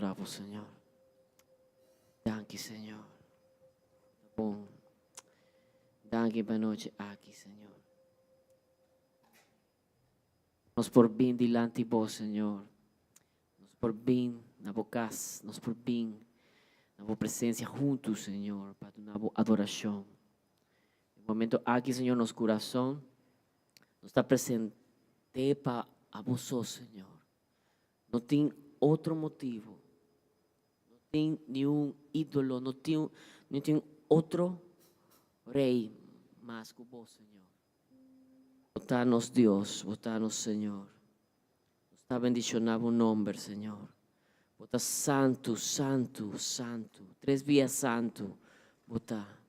adorá Bo, Señor. Danki, Señor. Bon. Danki pa e nochi aki, Señor. Nos por bin dilanti Bo, Señor. Nos por bin na Bo cas. Nos por bin na Bo presencia huntu, Señor, pa duna Bo adoracion. E momento aki, Señor, nos curason nos ta presente pa Abo so, Señor. No tin otro motivo. No tin niun ídolo, no tin, no tin otro rey mas cu Bo, Señor. Bo ta nos Dios, Bo ta nos Señor. Nos ta bendiciona Bo nomber, Señor. Bo ta santu, santu, santu. Tres bia santu Bo ta.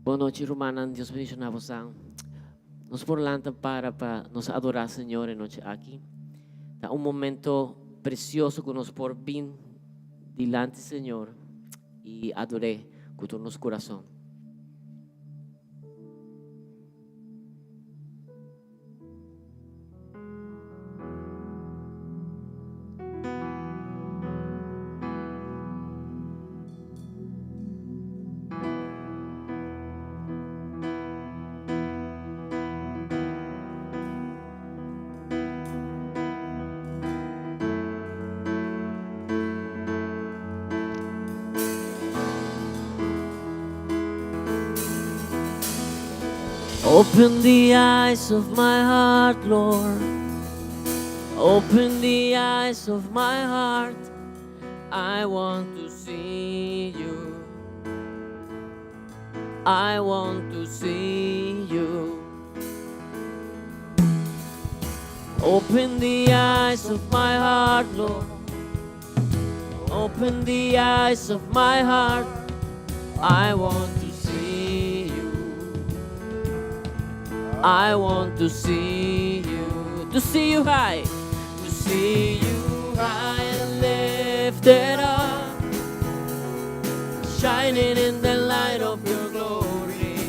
Bon nochi rumannan, Dios bendiciona bosan. Nos por lanta para pa nos adora Señor e nochi aki. Ta un momento precioso cu nos por bin dilanti Señor y ador'é cu tur nos curason. Open the eyes of my heart, Lord. Open the eyes of my heart. I want to see you. I want to see you. Open the eyes of my heart, Lord. Open the eyes of my heart. I want to see you. I want to see you. To see you high. To see you high and lifted up. Shining in the light of your glory.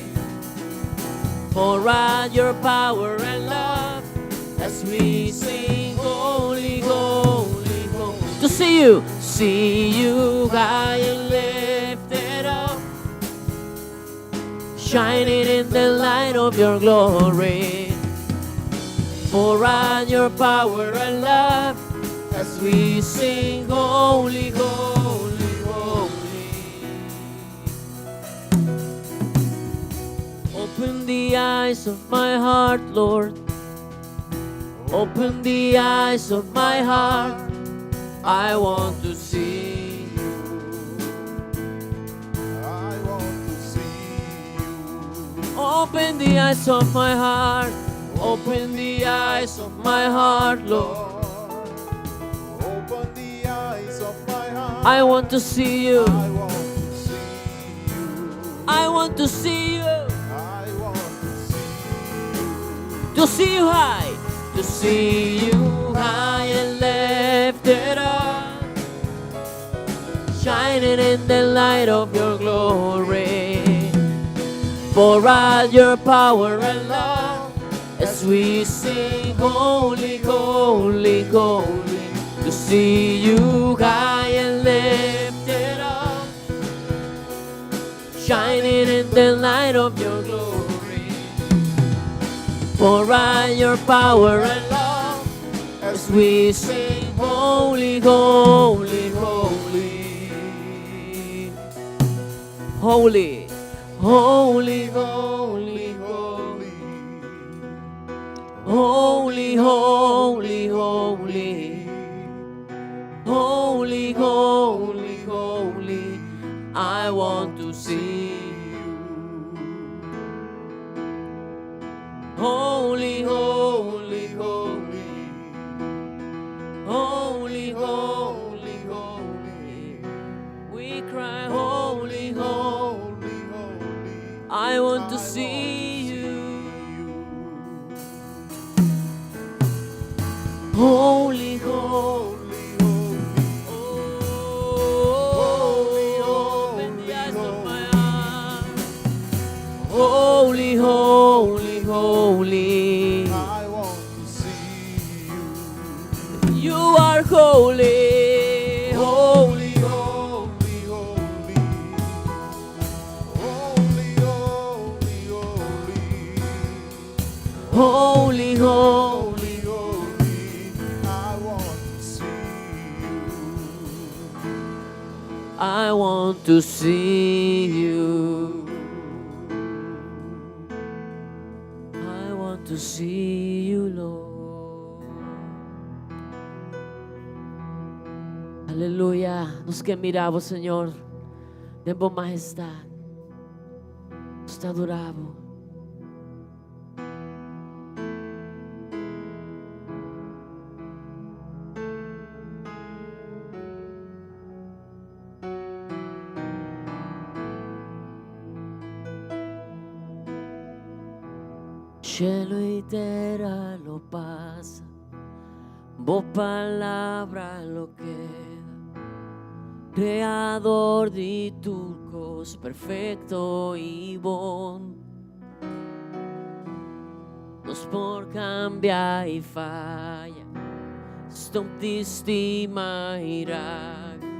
Pour out your power and love as we sing, Holy, Holy, Holy. To see you, see you high and lifted up, shining in the light of your glory. Pour out your power and love as we sing, Holy, Holy, Holy. Open the eyes of my heart, Lord. Open the eyes of my heart. I want to see you. I want to see you. Open the eyes of my heart. Open the eyes of my heart, Lord. Open the eyes of my heart. I want to see you. I want to see you. I want to see you. I want to see you. To see you high. To see you high and lifted up. Shining in the light of your glory. Pour out your power and love as we sing, Holy, Holy, Holy. To see you high and lifted up, shining in the light of your glory. Pour out your power and love as we sing, Holy, Holy, Holy. Holy, holy, holy, holy. Holy, holy, holy. Holy, holy, holy. I want want to see you. Holy, holy, holy, holy, holy, holy, holy. We cry, holy, holy. Holy, holy. I want to I see want to you. see you. Holy, holy. Holy, holy. Oh, Holy, open the eyes of holy, my heart. Holy, holy, holy. I want to see you. You are holy, holy. Holy, holy, holy. Holy, holy, holy. Holy, holy. Holy, holy. I want to see you. I want to see you. I want to see you, Lord. Aleluya. Nos ke mira bo, Señor. Den bo mahestat. Nos ta adorá bo. Shelu i tera lo pasa, bo palabra lo keda. Kreador di tur kos, perfekto i bon. Nos por kambia i faya, stòp di stima i rabia.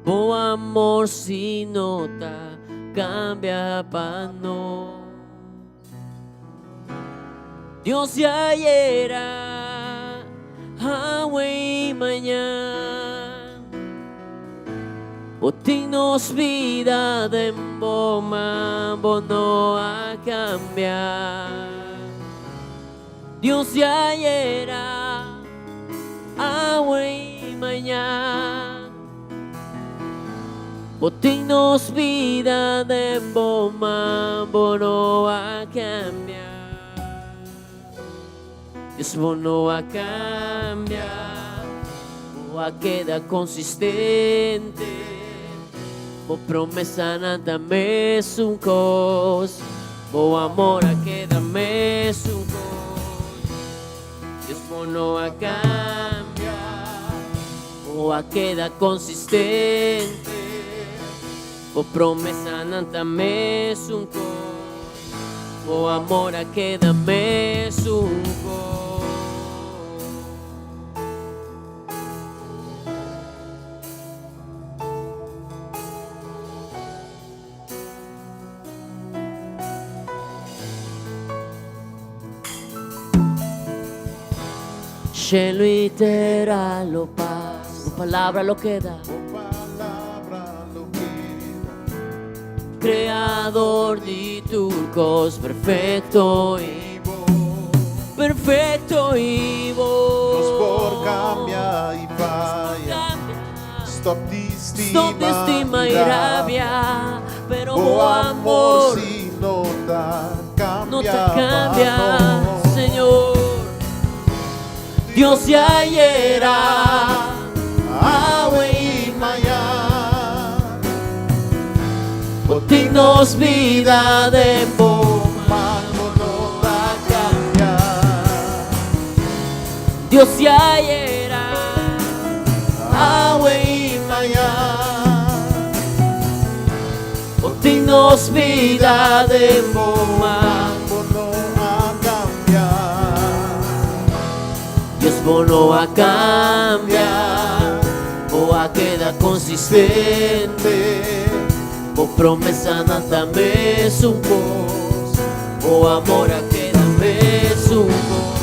Bo amor sí no ta kambia pa nos. Dios di ayera, awe i mañan. Bo tin nos bida den bo man, bo no a kambia. Dios di ayera, awe i mañan. Bo tin nos bida den bo man, bo no a kambia. Dios, bo no a kambia, bo a keda konsistente. Bo promesanan ta mesun kos, bo amor a keda mesun kos. Dios, bo no a kambia, bo a keda konsistente. Bo promesanan ta mesun kos, bo amor a keda mesun kos. Shelu i tera lo pasa, bo palabra lo keda. Bo palabra lo keda. Kreador di tur kos, perfekto i I bon. perfekto i bon. Nos por kambia i faya. Stòp di Stòp stima di stima i rabia, pero Bo bo amor amor sí no ta no kambia ta kambia, pa nos. Señor. Dios di ayera, Awe i mañan. Bo tin nos bida den bo Man, bo no ta kambia. Dios di ayera, Awe i mañan. Bo tin nos bida den bo man. Bo no a kambia. Dios, bo no a kambia, bo a keda konsistente. Bo promesanan ta mesun kos, bo amor a keda mesun kos.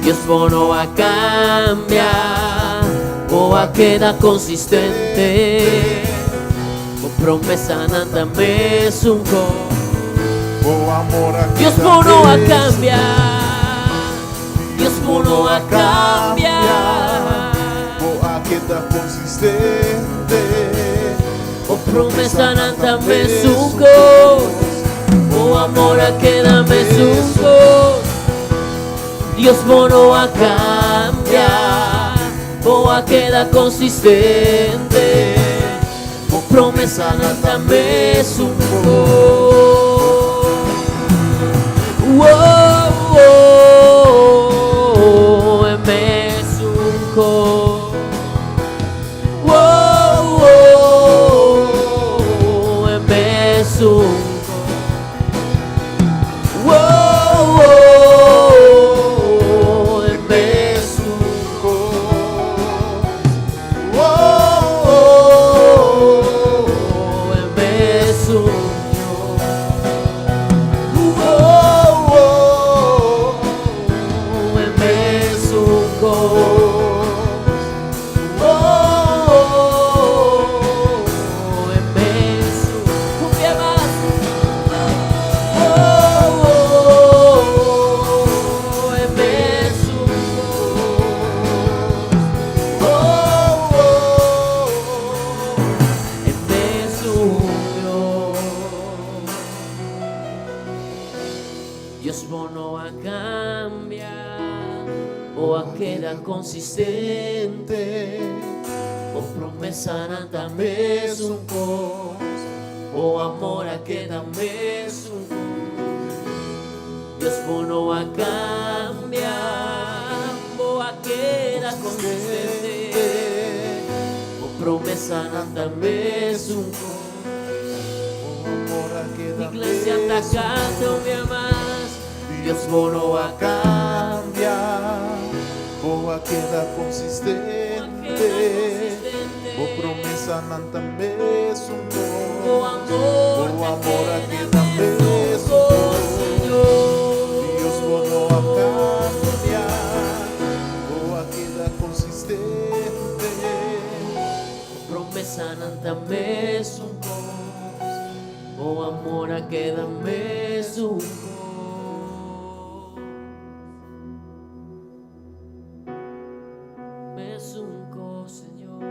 Dios, bo no a kambia, bo a keda konsistente. Bo promesanan ta mesun kos. Bo amor a Dios, keda bo no a mesun kambia, Dios, bo no a kambia. Bo a keda konsistente. Bo Promesanan ta mesun kos, Bo amor a keda mesun kos. Dios bo no a kambia, bo a keda konsistente. Bo promesanan ta mesun kos. Wow, wow, e mesun kos. Wow, wow, e mesun kos. Wow, wow, e mesun kos. Wow, wow, e mesun Dios. Wow, wow, e mesun kos. Wow, wow, e mesun. Un pia mas. Wow, wow, e mesun kos. Wow, wow, E mesun Dios. Dios bo no a kambia, bo a keda konsistente. Bo promesanan ta mesun kos, bo amor a keda mesun kos. Dios bo no a kambia, bo a keda konsistente. Bo promesanan ta mesun kos. Iglesia ta kanta un bia mas. Dios bo no a kambia, bo a keda konsistente. Bo promesanan ta mesun kos, Bo amor bo amor a keda mesun kos. Señor. Dios bo no a kambia, bo a keda konsistente. Promesanan ta mesun kos, bo amor a keda mesun kos. Mesun kos, Señor.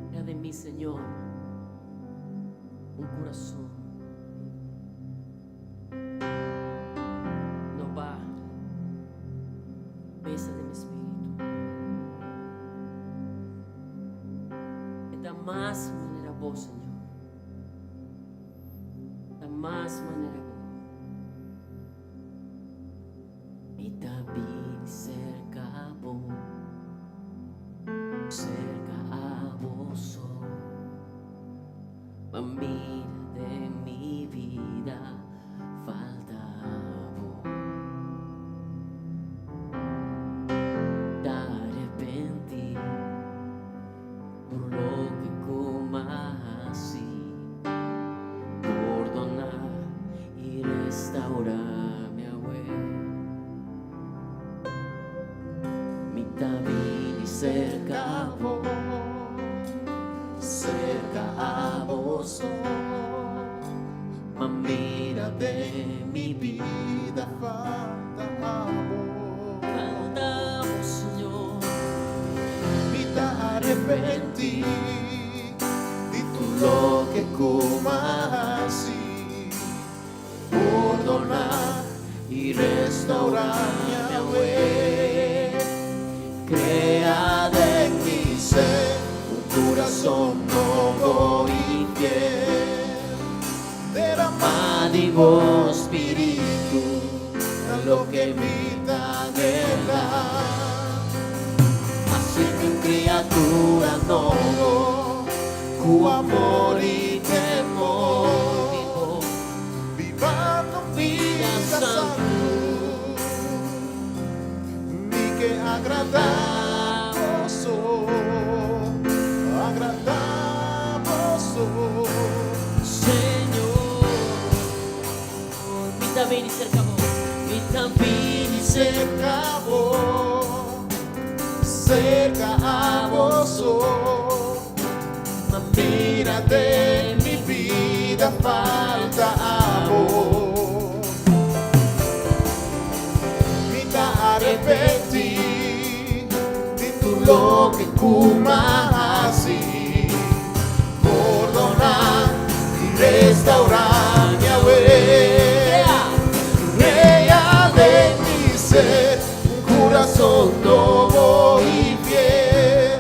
Crea den mi, Señor, un kurason nobá, besa den mi spiritu. E ta mas manera bo, Señor. Ta mas manera bo. Mi ta bini serka bo, serka abo so. Ma mira den mi bida falta bo. Ta arepentí por loke ku m'a hasi. Pordoná i restaurá mi awe. Mi ta bini serka bo, Serka abo so. Ma mira den mi bida falta abo. Falta bo, Señor. Mi ta arepentí di tur loke ku m'a hasi. Pordoná i restaurá mi awe. Krea den mi ser un kurason nobo i fiel. Derama di bo spiritu, ta loke mi ta anhelá. Hasi mi un kriatura nobo, Ku amor i temor. bini serka bo. Mi ta bini Serka bo, serka abo so. Mira den mi bida falta abo. Mi ta arepentí di tur loke ku m'a hasi. Pordoná i restourá mi awe. Krea den mi ser un kurason nobo i fiel.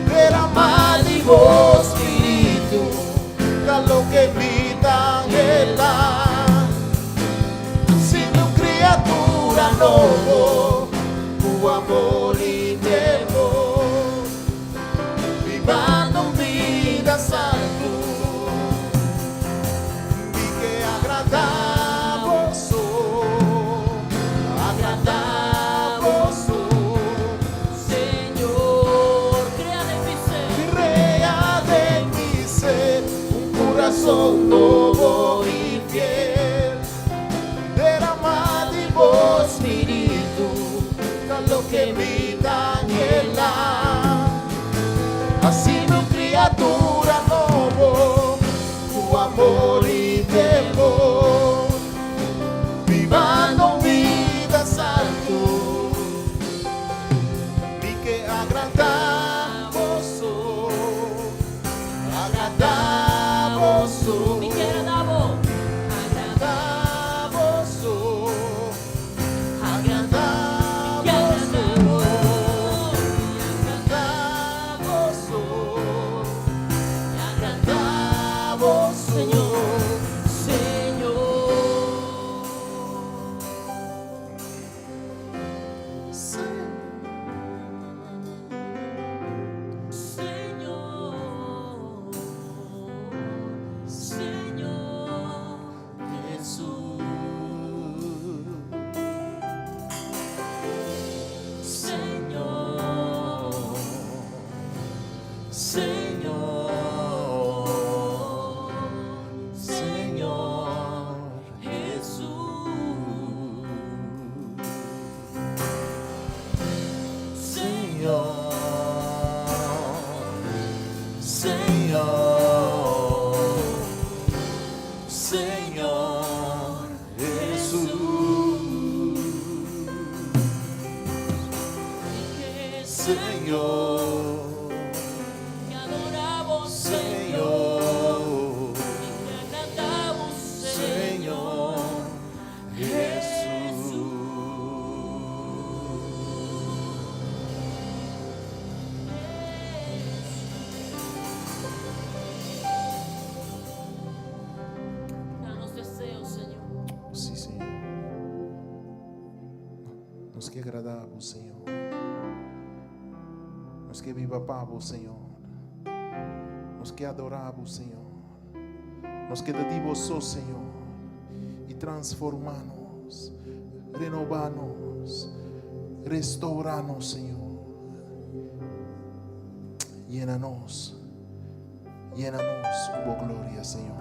Derama di bo spiritu, ta loke mi ta anhelá. Hasi mi un kriatura nobo, ku amor i temor, bibando bida santu. Mi ke agradá bo so, agradá bo so. Señor, krea den mi ser. Krea den mi ser un kurason nobo i fiel. Derama di bo spiritu, ta loke mi ta anhelá. Hasi mi un kriatura nobo, ku amor i temor, bibando bida santu. Mi ke agradá bo so, agradá bo so, Mi ke agradá bo. Agradá bo so, Agradá. agradá Mi bo ke so, agradá bo. Agradá bo so, Agradá agradá bo so. Señor, Señor. Señor. Señor, Señor Jesús. Señor, Señor, Señor Jesús. Señor, Señor, Señor Jesús. Señor, Te adoramos, Señor, y te agradamos, Señor Jesús. Danos deseo, Señor. Sí, Señor. Nos ke agradá, Señor. Nos ke biba pa bo, Señor. Nos ke adorá, Señor. Nos ke di bo so, Señor. I transformá nos, renobá nos, restourá nos, Señor. Yena nos, yena nos ku gloria, Señor.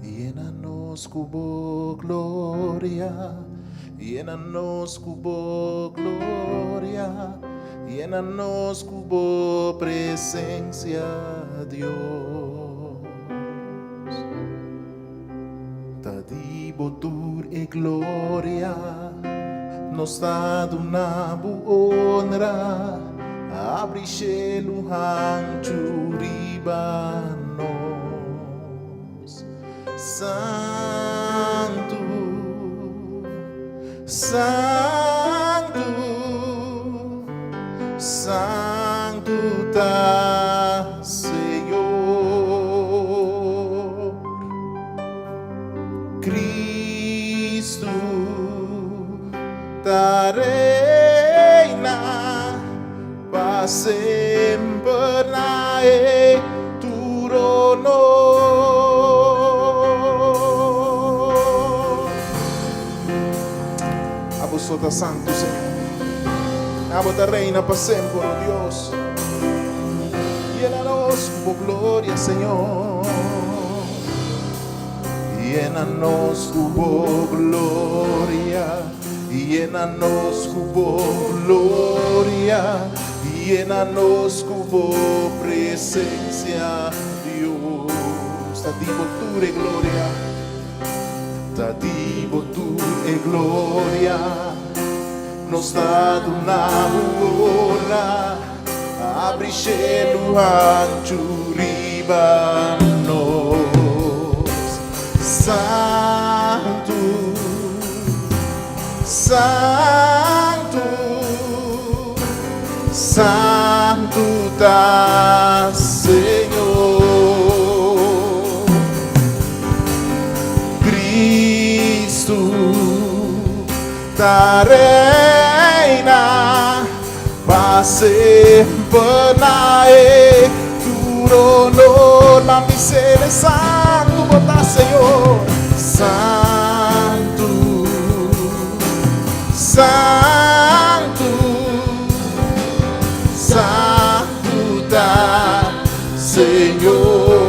Yena nos ku gloria, yena nos ku gloria, yena nos ku presensia, Dios. Ta di bo tur e gloria, nos ta duna bo honra, habri shelu hanchu riba nos. Santu, Santu, Santu ta Señor. Kristu ta reina pa semper na e trono. ta santu, Señor. Abo ta reina pa semper, o Dios. Yena nos ku bo gloria, Señor. Yena nos ku bo gloria. Yena nos ku bo gloria. Yena nos ku bo presensia, Dios. Ta di bo tur e gloria. Ta di bo tur e gloria. Nos ta duna bo ora. Abri shelu hanchu riba nos. Santu, Santu, Santu ta Señor. Cristo ta reina pa semper na e tur honor. Ma mi sele santu bo ta Señor. Santu, Santu, Santu ta Señor.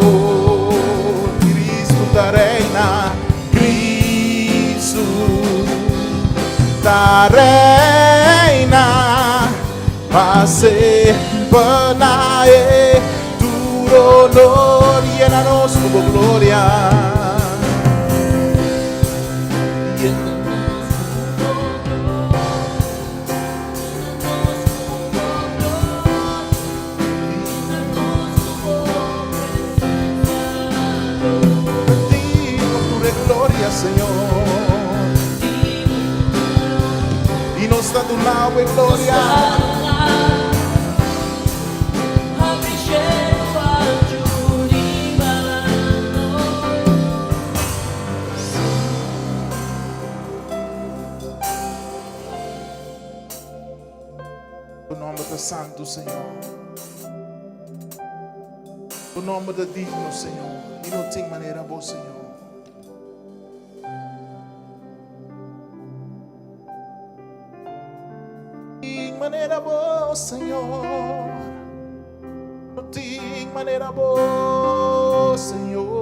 Cristo ta reina, Cristo ta reina pa semper na e tur honor. Yena nos ku bo gloria. Digno tur e gloria, Señor. Y nos ta duna bo e gloria. Bo nomber ta santu, Señor. Bo nomber ta digno, Señor. Y no tin manera bo, Señor. Tin manera bo, Señor. No tin manera bo, Señor.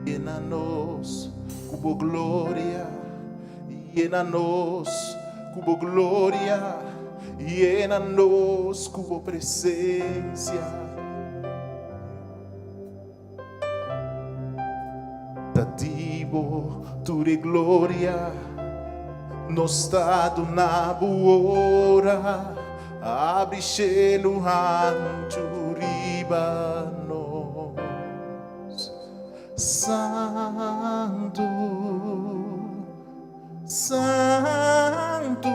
Yena nos ku bo gloria, yena nos ku bo gloria, yena nos ku bo presencia. Ta di bo tur e gloria, nos ta duna bo ora, abri shelu hanchu riba nos. Santu, Santu,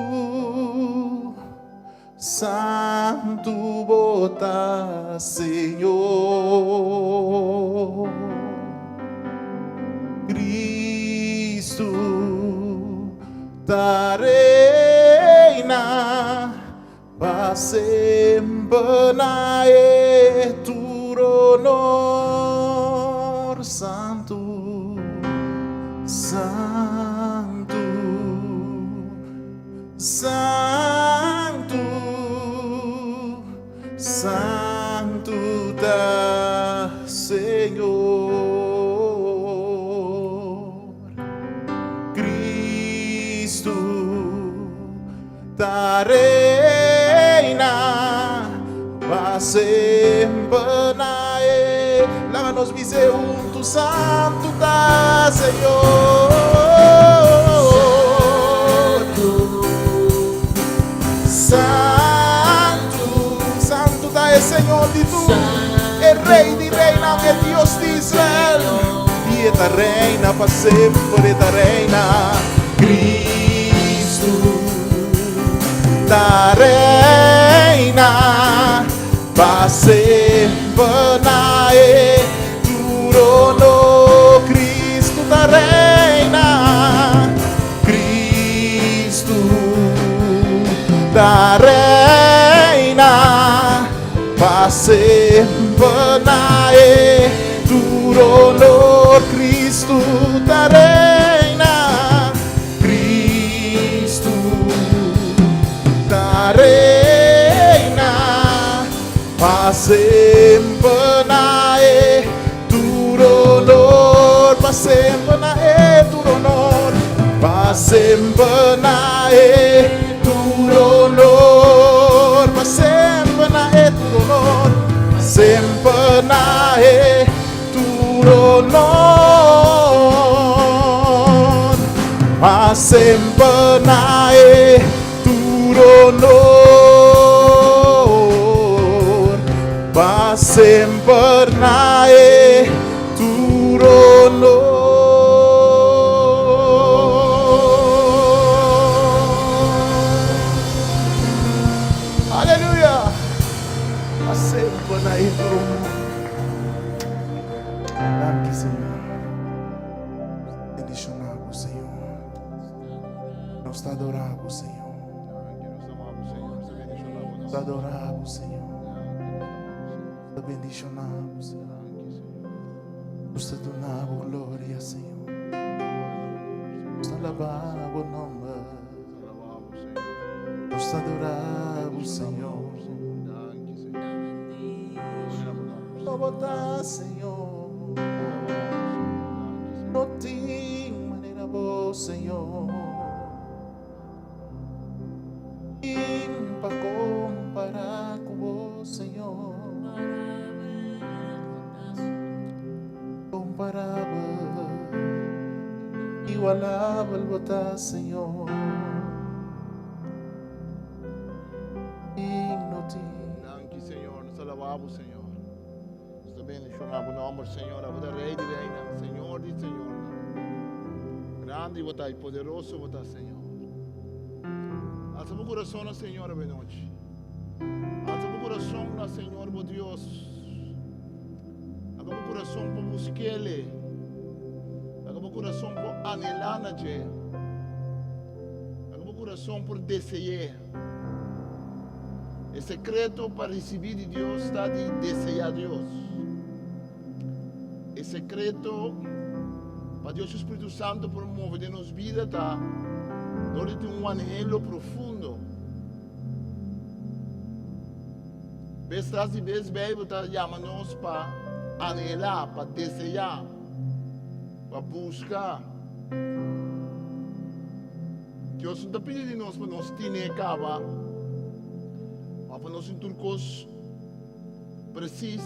Santu bo ta, Señor. Cristo ta reina pa semper na e tur honor. Santu, Santu. Santu, Santu ta Señor. Cristo ta reina pa semper na e. Laga nos bis'é huntu, Santu ta Señor. Santu, Santu ta e Señor di tur, e Rey di reynan, e Dios di Israel. I e ta reina pa semper, e ta reina. Cristo ta reina pa semper na e trono. Cristo ta reina, Cristo ta reina pa semper na e trono. Cristo ta reina. semper na e tur honor, pa semper na e tur honor, pa semper na e tur honor, pa semper na e tur honor, pa semper na e tur honor, pa semper na e tur honor, pa semper na e tur honor. Aleluya! Pa semper na e tur honor. Danki, Señor. Bendiciona bo, Señor. Nos ta adora bo, Señor. Nos ta adora bo, Señor. Nos ta bendiciona bo, Señor. Nos ta duna bo gloria, Señor. Nos ta alaba bo nomber. Nos ta adora bo, Señor. Bo ta, Señor. No tin manera bo, Señor. Tin pa compara cu bo, Señor. Comparabel, igualabel bo ta, Señor. Tin no tin. Danki, Señor. Nos ta alabá bo, Señor. Nos ta bendishoná bo nòmber, Señor. Abo ta Rei di reinan, Señor di señornan. Grandi bo ta i poderoso bo ta, Señor. Alsa bo kurason na Señor awe nochi. Alsa bo kurason na Señor bo Dios. Laga bo kurason por busk'Ele. Laga bo kurason por anhelá na dje. Laga bo kurason por dese'é. E sekreto pa risibí di Dios ta di deseá Dios. E sekreto pa Dios su Spiritu Santu por move den nos bida ta dor di tin un anhelo profundo. Bes tras di bes Beibel ta yama nos pa anhelá, pa deseá, pa buska. Dios no ta pidi di nos pa nos tine kaba òf pa nos tin tur kos presis.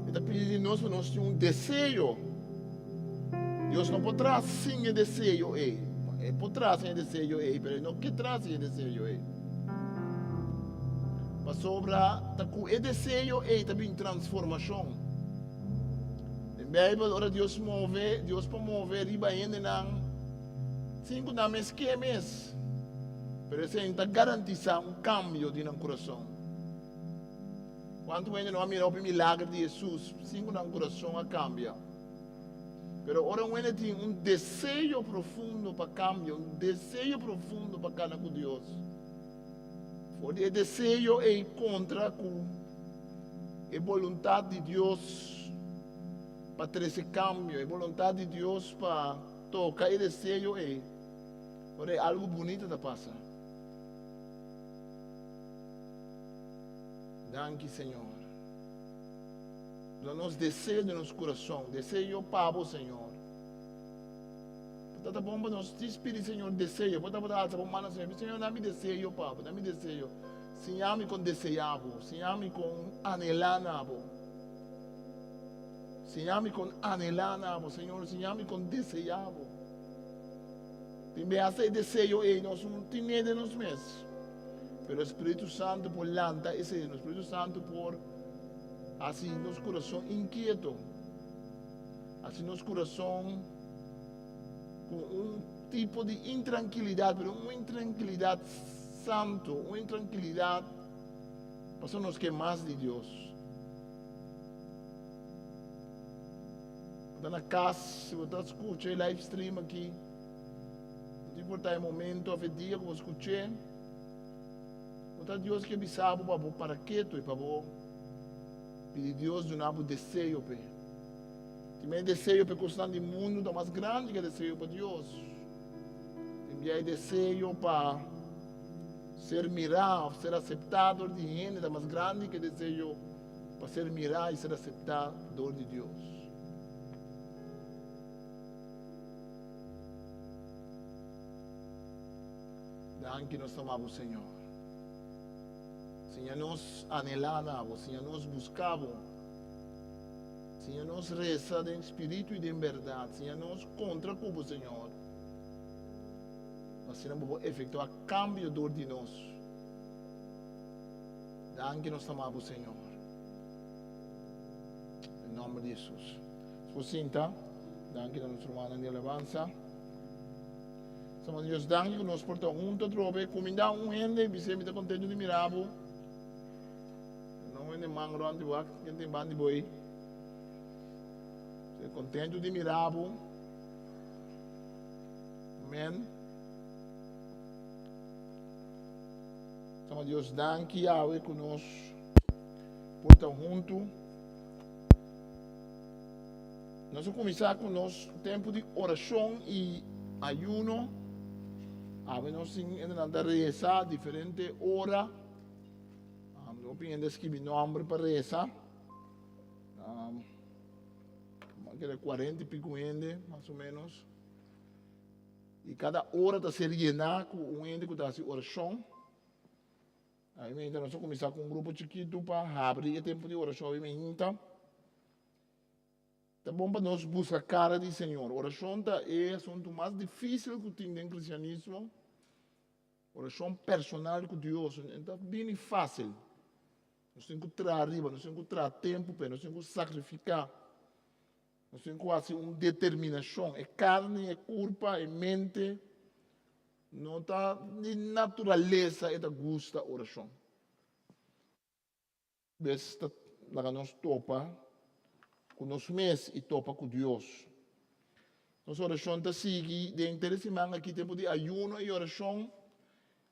E ta pidi di nos pa nos tin un deseo. Dios no por traha sin e deseo ei. E por traha sin e deseo ei, pero e no ke traha sin e deseo ei. Pasobra ta ku e deseo ei ta bin transformashon. Den Beibel, ora Dios move, Dios por move riba hendenan sin ku nan mes ke mes. Pero esei no ta garantisá un kambio di nan kurason. Kuantu hende no a mira hopi milager di Hesus sin ku nan kurason a kambia? Pero ora un hende tin un deseo profundo pa kambia, un deseo profundo pa kana ku Dios, for di e deseo ei kontra ku e boluntat di Dios pa trese kambio, e boluntat di Dios pa toka e deseo ei, ora ei algu bunita ta pasa. Danki, Señor. Duna nos deseo den nos kurason, deseo pa bo, Señor. Por ta bon pa nos djis pidi Señor deseo, por ta bo ta alsa bo man na Señor, Señor, dami deseo pa bo, dami deseo. Siña mi kon deseá bo, siña mi kon anhelá na bo. Siña mi kon anhelá na bo, Señor, siña mi kon deseá bo. Tin bes hasta e deseo ei nos no tine den nos mes. Pero e Spiritu Santu por lanta esei, e Spiritu Santu por hasi nos kurason inkieto, hasi nos kurason ku un tipo di intrankilidat, pero un intrankilidat santu, un intrankilidat pasobra nos ke mas di Dios. Bo ta na kas, si bo ta skucha e live stream aki, no ta importa e momento òf e dia ku bo skuch'é, bo ta Dios ke bisa bo pa bo para ketu i pa bo pidi Dios duna bo deseo p'e. Tin bia e deseo pa e kosnan di mundu ta mas grandi ku e deseo pa Dios. Tin bia e deseo pa. Ser mirá òf ser aseptá dor di hende ta mas grandi ku e deseo pa ser mirá i ser aseptá dor di Dios. Danki nos ta ama bo, Señor. Siña nos anhelá na bo, siña nos buská bo. Siña nos resa den spiritu i den bèrdat. Siña nos kontra ku bo, Señor. Asina bo por efectua cambio door di nos. Danki nos ta ama bo Señor. Den nomber di Jesus. Nos por sinta. Danki na nos rumannan di alabansa. Sama Dios danki ku nos por ta hunto atrobe. Kuminda un hende i bis'é mi ta kontento di mira bo. No hende man rònt di bo, wak ken tin ban di bo ei. Ser kontento di mira bo. Amen. Toma Dios danki Yahweh ku nos por ta huntu. Nos a kuminsá ku nos tempu di orashon i ayuno. Awe nos tin hendenan ta resa diferente ora. Um, hopi hende skibi nomber pa resa. Um, kere 40 i pico hende, mas o menos. I kada ora ta ser yená ku un hende ku ta hasi orashon. Ai mi hinta nos a kuminsá ku un grupo chikitu pa habri e tempu di orashon. Ai mi hinta ta bon pa nos buska kara di Señor. Orashon ta e asuntu mas difísil ku tin den kristianismo. Orashon personal ku Dios no ta bini fásil. Nos tin ku traha riba, nos tin ku traha tempu p'e, nos tin ku sakrifiká. Nos tin ku hasi un determinashon. E karni, e kurpa, e mente no ta di naturalesa e ta gusta orashon. Bes ta laga nos topa ku nos mes i topa ku Dios. Nos orashon ta sigui den henter e siman aki, tempu di ayuno i orashon.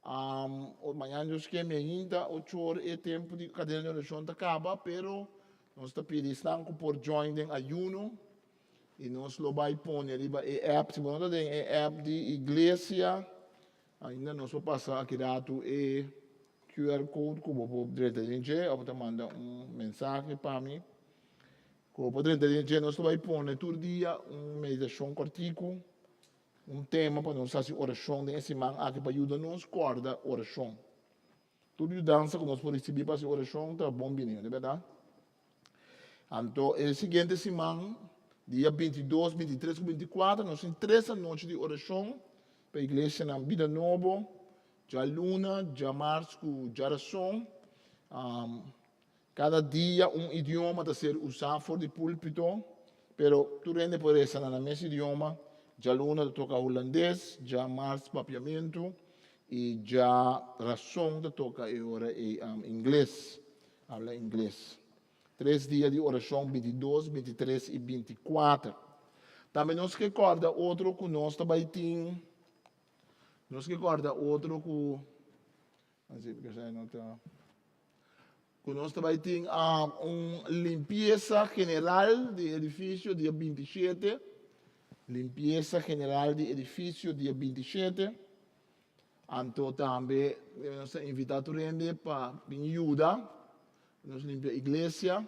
Mañana Dios ke mi ainda ocho or e tempu di kadena di orashon ta kaba, pero nos ta pidi esnan ku por join den ayuno i nos lo bai pone riba e app. Si bo no ta den e app di iglesia, ainda nos por pasa aki ratu e QR code ku bo por drenta den dje òf bo ta manda un mensahe pa mi ku bo por drenta den dje. Nos ta bai pone tur dia un meditashon kòrtiku, un tema pa nos hasi orashon den e siman aki pa yuda nos kòrda orashon. Tur yudansa ku nos por risibí pa hasi orashon ta bon bini, no ta bèrdat? Anto e siguiente siman, dia 22, 23 ku 24, nos tin tres anochi di orashon pa iglesianan Bida Nobo, Djaluna, djamars ku djarason. Kada dia un idioma ta ser usá for di púlpito, pero tur hende por resa na nan mes idioma. Djaluna ta toka hulandes, djamars papiamentu i djarason ta toka e ora ei ingles, habla ingles. Tres dia di orashon, 22, 23 i 24. Tambe nos ke kòrda otro ku nos ta bai tin. Nos ke kòrda otro ku así porque esei no ta ku nos ta bai tin un limpiesa general di edifisio dia 27, limpiesa general di edifisio dia 27. Anto tambe nos ta invitá tur hende pa bin yuda nos limpia iglesia.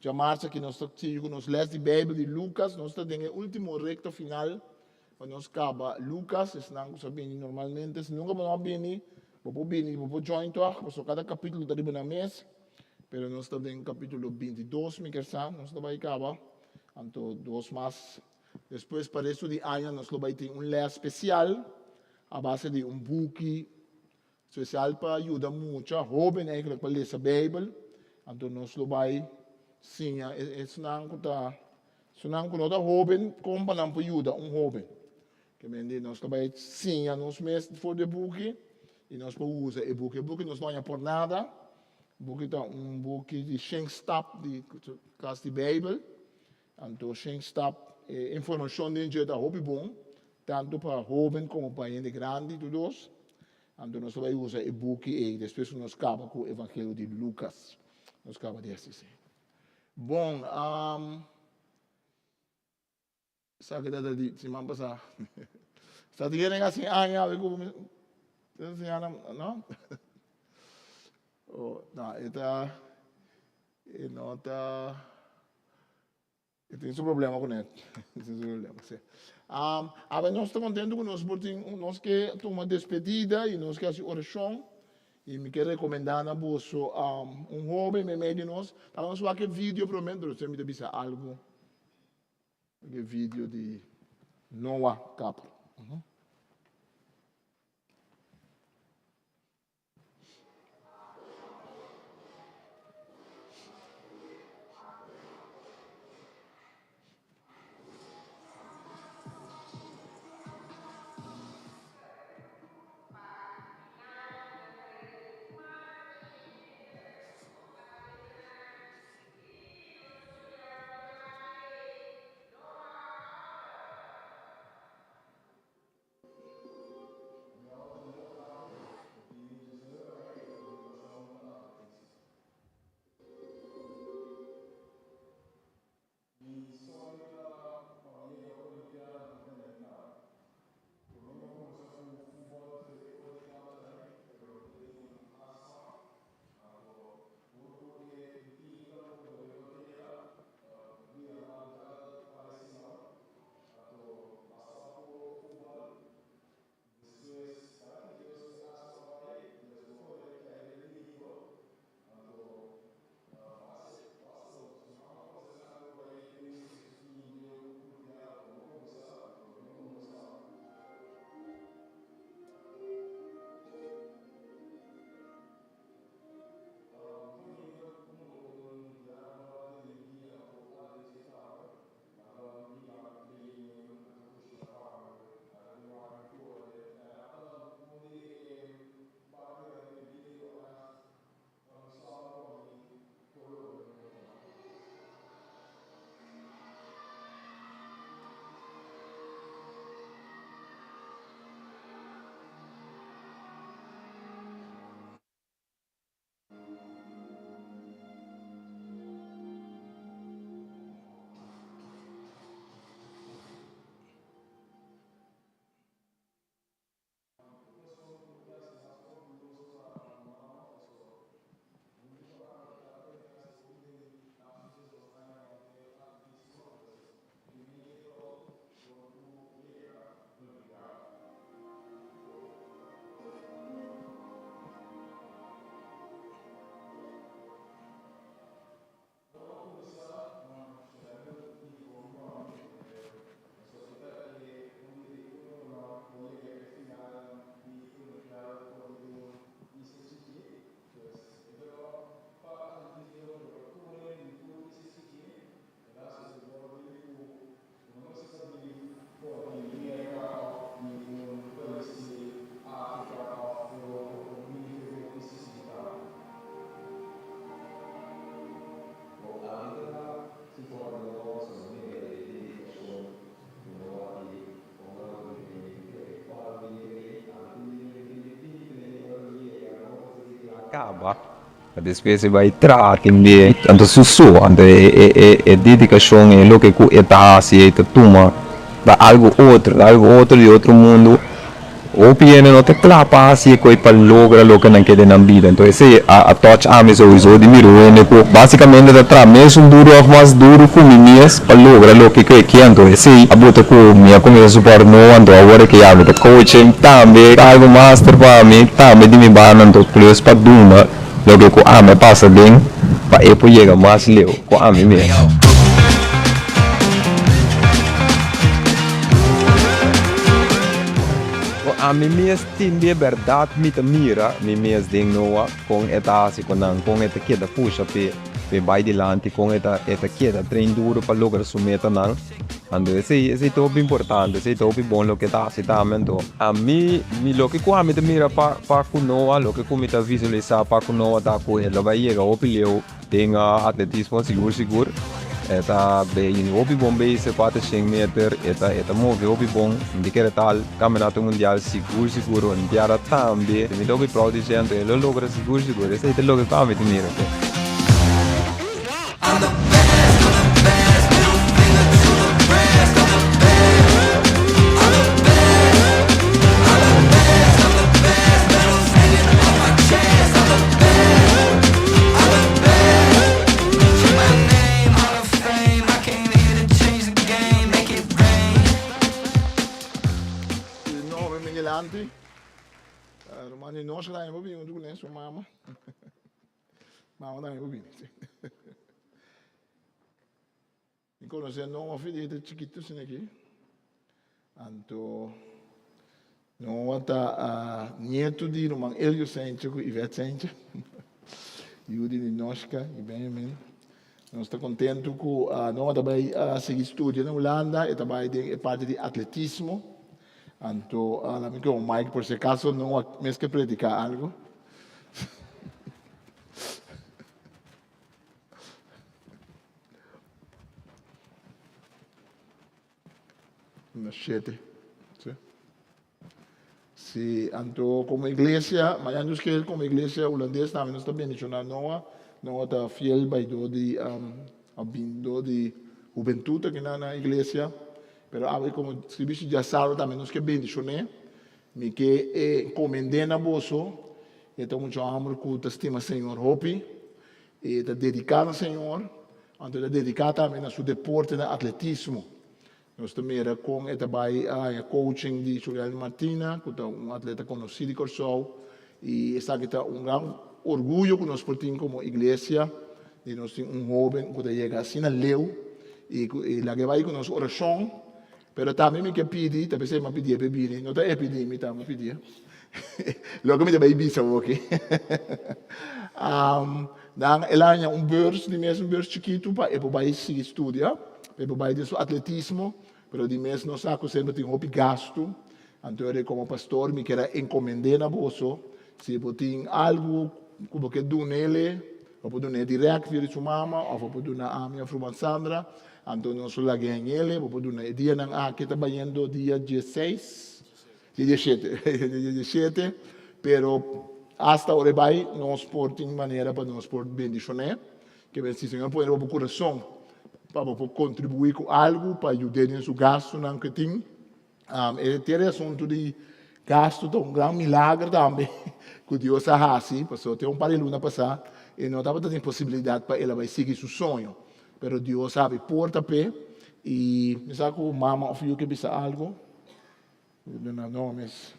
Djamarsa aki nos ta sigui ku nos lès di Beibel di Lukas. Nos ta den e último rekta final pa nos kaba Lukas. Esnan ku sa bini normalmente, si nunka bo no a bini, bo por bini, bo por join tòg, pasobra kada kapítulo ta riba nan mes. Pero nos ta den kapítulo 22 mi ker sa, nos ta bai kaba. Anto dos mas. Despues pa resto di aña nos lo bai tin un lès spesial a base di un buki Spesial pa yuda mucha hóben eigenlijk pa lesa Beibel. Anto nos lo bai siña esnan ku ta esnan ku no ta hóben kon pa nan por yuda un hóben. Ke men di nos ta bai siña nos mes for di e buki i nos por usa e buki. E buki nos no haña por nada. Buki ta un buki di shen stap di klas di Beibel. Anto shen stap e informashon den dje ta hopi bon, tantu pa hóben komo pa hende grandi tur dos. Anto nos ta bai usa e buki ei despues ku nos kaba ku Evangelio di Lukas. Nos kaba di hasi esei. Bon, esaki ta di siman pasá. Sa tin hende hasi aña awe ku. Ta enseñá nan, no? Oh, no, e ta, e no ta, e tin su problema ku net. E tin su problema, si. Um, awe nos ta kontentu ku nos por tin, nos ke tuma despedida i nos ke hasi orashon. I mi ke rekomendá na boso um, un hoben meimei di nos. Ta nos wak e video promé, pero despues mi ta bisa algu. E video di Noah Capro. Caba, pa despues e bai traha tambe, anto su so, anto e dedicacion e loke cu e ta haci e ta tuma ta algo otro, ta algo otro di otro mundo, hopi hende no ta cla pa haci e coy pa logra loke nan ke den nan bida, anto esey a touch ami souiso di mira un hende cu basicamente ta traha mesun duro of mas duro cu mi mes pa logra loke cu e ke, anto esey a bota cu mi a cuminsa support Noah, anto awor ke ya mi ta coaching tambe ta algo master pa mi tambe di mi banda, anto plus pa duna loke cu ami a pasa den pa e por yega mas leu cu ami mes. Bo ami mes tin di e bèrdat mi ta mira mi mes den Noa kon e ta hasi ku nan, kon e ta keda pusha p'e p'e bai dilanti, kon e ta e ta keda train duru pa logra su metanan. Anto esei esei ta hopi importante, esei ta hopi bon loke e ta hasi tambe. Anto ami mi loke ku ami ta mira pa pa ku Noa, loke ku mi ta visualisá pa ku Noa ta ku e lo bai yega hopi leu. Den atletismo sigur sigur e ta bay hopi bon base 400 meter e ta e ta move hopi bon di kere tal campeonato mundial sigur sigur olimpiada tambe mi ta hopi proud di dje anto e lo logra sigur sigur esey ta loke ku ami ta mira pe. Ruman di nos tambe por bini huntu kuné, su mama. Mama tambe por bini. Mi konosé Noah for di e ta chikitu asina aki. Anto Noah ta nietu di ruman Elio Senche ku Yvette Senche. Yu di Ninoshka i Benjamin. Nos ta kontentu ku Noah ta bai sigui studia na Hulanda. E ta bai den e parti di atletismo. Anto laat mi kohe un mic por si acaso Noah mes ke prediká algu. Na shete. Sí. Sí, anto como iglesia, mañana nos ke como iglesia hulandes tambe nos ta bendiciona Noah. Noah ta fiel baidó di um, a bindó di hubentud aki na na iglesia. Pero awe como servicio diasabra tambe nos ke bendicion'é. Mi ke encomend'é na boso. E ta un mucha homber cu ta stima Señor hopi. E ta dediká na Señor, anto e ta dediká tambe na su deporte na atletismo. Nos ta mira kon e ta bai a haña coaching di Shuriel Martina, ku ta un atleta konosí di Kòrsou, i esaki ta un gran orguyo ku nos por tin komo iglesia, di nos tin un hóben ku ta yega asina leu i ku i laga e bai ku nos orashon. Pero tambe mi ke pidi, ta p'esei mi a pidié p'e bini, no ta e pidi mi, ta mi pidié. Loke mi ta bai bisa bo aki. Nan el a haña un beurs di mes, un beurs chikitu pa e por bai sigui studia, pa e por bai den su atletismo, pero di mes nos sa ku semper tin hopi gastu. Anto ora komo pastor mi kier a encomend'é na boso, si bo tin algu ku bo ke dun'ele, bo por dun'é dirèkt via di su mama òf bo por duna ami òf ruman Sandra. Anto nos lo laga hengele, bo por duna e dianan aki ta bayendo dia dieseis, dia dieshete, dia dieshete, pero asta ora e bai nos por tin manera pa nos por bendishoné, ke men si Señor pone riba bo kurason pa bo por kontribuí ku algu pa yud'é den su gastunan ku e tin. E tere asuntu di gastu ta un gran milager tambe ku Dios a hasi, pasobra te un par di luna pasá e no tabata tin posibilidat pa el a bai sigui su soño, pero Dios a habri porta p'e i mi sa ku mama òf yu ke bisa algu, mi duna no mes.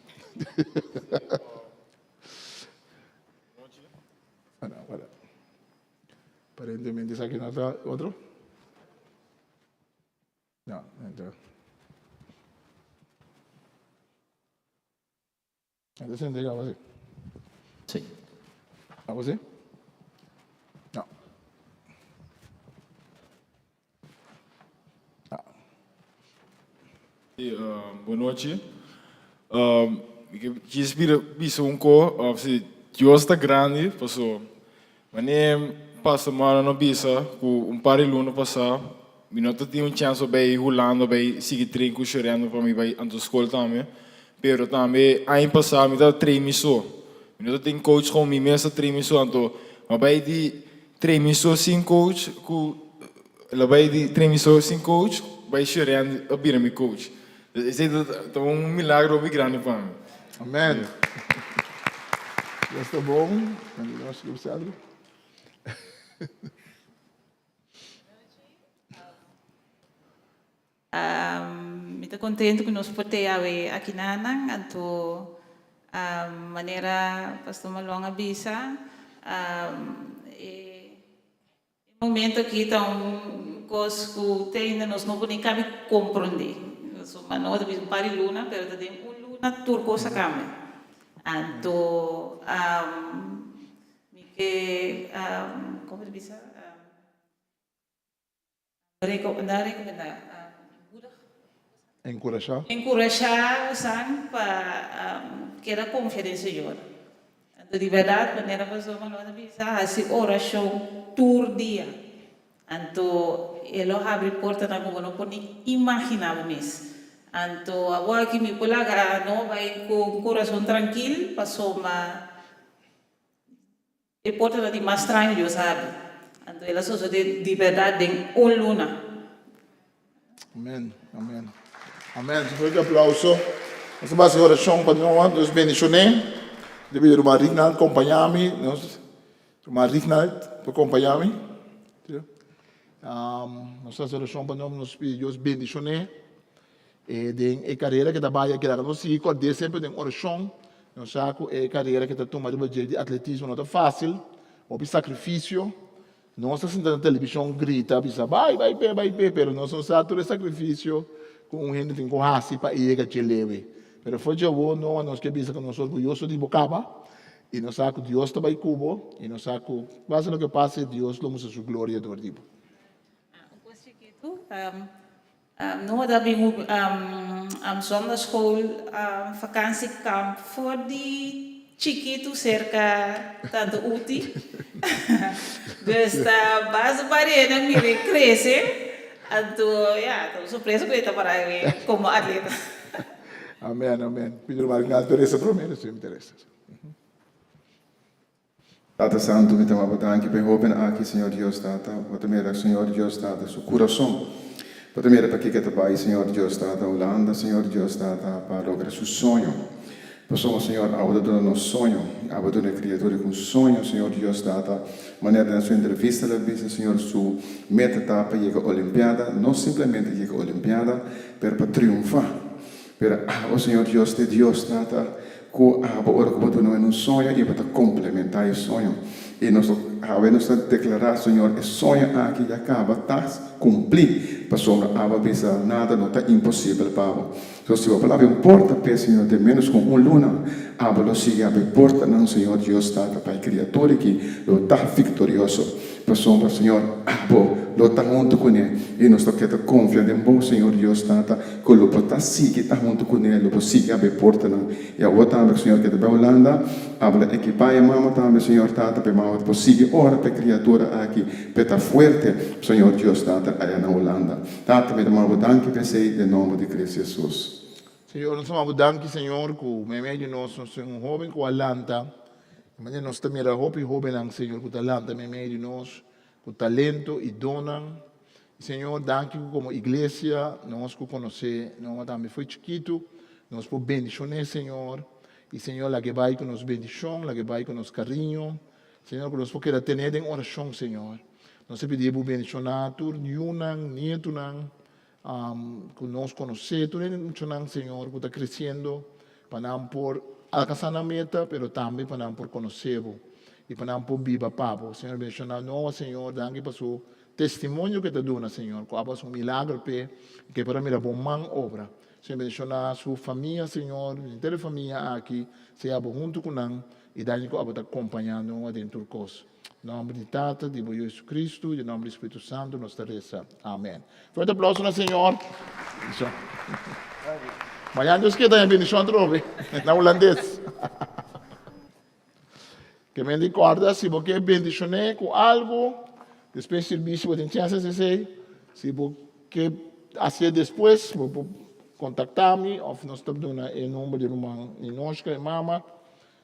Aparentemente esaki no ta otro. No, entra. Entra se entrega algo así. Sí. Algo así? No. No. Sí, uh, bon nochi. Um, ik kies bisa un ko, of si Dios ta grandi, paso Mane Pastor Marlon a bisa ku un par di luna pasá mi no ta tin un chèns pa bai Hulanda bai sigui train ku Shorendo pa mi bai anto skol tambe. Pero tambe aña pasá mi ta train mi so. Mi no ta tin coach kon mi mes ta train mi so. Anto mi a bai di train mi so sin coach ku el a bai di train mi so sin coach bai Shorendo a bira mi coach. Esei ta un milagro hopi grandi pa mi. Amen. Dios ta bon. Nos ke bisa algo. Mi ta contento cu nos por te awe aki nanan, anto manera Pastor Malon a bisa, e E momento aki ta un kos ku te ainda nos no por ni kabi komprondé. Pasobra no ta bisa un par di luna, pero ta den un luna tur kos a kambia. Anto mi ke, komo ta bisa, no rekomendá, Enkurashá. Enkurashá bosan pa keda konfia den Señor. Anto di bèrdat, manera Pastor Manuel a bisa, hasi orashon tur dia. Anto e lo habri portanan ku bo no por ni imaginá bo mes. Anto awor aki mi por laga no bai ku un kurason trankil pasobra E portanan di mas straño Dios a habri. Anto el a sosode di bèrdat den un luna. Amen, amen, amen. Un fuerte aplauso. Nos ta basa orashon pa Noah. Dios bendishoné. Di pidi ruman Rignald kompañá mi. Nos ruman Rignald por kompañá mi. Nos ta hasi orashon pa Noah. Nos pidi Dios bendishoné. E den e karera ke ta bai a keda. Nos sigui kòrd'é semper den orashon. Nos sa ku e karera ku e ta tuma riba dje di atletismo no ta fásil, hopi sakrifisio. Nos ta sinta na televishon grita bisa bai bai p'e bai p'e pero nos no sa tur e sakrifisio ku un hende tin ku hasi pa e yega dje lewe. Pero for dje awor Noa nos ke bisa ku nos orguyoso di bo kaba i nos sa ku Dios ta bai ku bo i nos sa ku pase loke pase Dios lo mustra su gloria dor di bo. Un kos chikitu, Noa ta bin un zondagschool vakantiekamp for di chikitu serka Tante Uti. Dus ta basta pariennan mir'é krese, anto ya, ta un sorpresa ku e ta para awe komo atleta. Amen, amen. Pidi ruman Rinaldo resa promé, despues mi ta resa. Tata Santu, mi ta wak bo danki pa e hoben aki, Señor Dios Tata. Bo ta mira, Señor Dios Tata, su kurason. Bo ta mira pakiko e ta bai, Señor Dios Tata, Hulanda, Señor Dios Tata, pa logra su soño. Pasobra, Señor, abo ta duna nos soño. Abo ta duna e kriatura ku un soño, Señor Dios Tata. Manera den su entrevista el a bisa, Señor, su meta ta pa yega Olimpiada, no simplemente yega Olimpiada, pero pa triunfá. Pero abo, Señor Dios te Dios, Tata, ku abo ora ku bo duna men un soño i bo ta komplementá e soño. I nos awe nos ta deklará, Señor, e soño aki ya kaba ta kumplí, pasobra abo a bisa nada no ta imposibel pa bo. So si bo por abri un porta p'e, Señor, den ménos ku un luna, abo lo sigui abri portanan, Señor Dios, Tata, pa e kriatura aki lo ta viktorioso. Pasobra, Señor, Abo lo ta huntu kuné, i nos lo keda konfia den Bo, Señor Dios Tata, ku lo Bo ta sigui ta huntu kuné, lo Bo sigui abri portanan. I awor tambe, Señor, keda bai Hulanda, Abo lo ekipá e mama tambe, Señor Tata, pa e mama por sigui ora pa e kriatura aki, pa e ta fuerte, Señor Dios Tata, aya na Hulanda. Tata, mi ta manda Bo danki pa esei, den nomber di Cristo Jesus. Señor, nos ta manda Bo danki, Señor, ku meimei di nos, nos tin un hoben ku a lanta. Di manera nos ta mira hopi hóbennan, Señor, ku ta lanta meimei di nos ku talento i donnan. I, Señor, danki ku komo iglesia nos ku konosé Noa tambe fo'i chikitu, nos por bendishon'é, Señor. I, Señor, lag'é bai ku nos bendishon, lag'é bai ku nos kariño. Señor, ku nos por keda ten'é den orashon, Señor. Nos ta pidi bo bendishoná tur yunan, nietunan, ku nos konosé, tur hende muchanan, Señor, ku ta kresiendo, pa nan por alkansá nan meta, pero tambe pa nan por konosé bo i pa nan por biba pa bo. Señor, bendishoná Noa, Señor, danki pa su testimonio ku e ta duna, Señor, ku abo hasi un milagro p'e i ku e por a mira bo man obra. Señor, bendishoná su famia, Señor, henter e famia aki, sea abo huntu ku nan i danki ku abo ta kompañá Noa den tur kos. Nòmber di Tata, di bo Yu Jesucristo, i di nòmber di Spiritu Santu nos ta resa. Amen. Fuerte aplauso na Señor. Mañana Dios keda en bendicion atrobe, na hulandes. Ke men di kòrda, si bo ke bendicion'é ku algu, despues sirbishi bo tin chèns hasi esei. Si bo ke hasié despues, bo por kontaktá mi òf nos ta duna e number di ruman Ninoshka, e mama.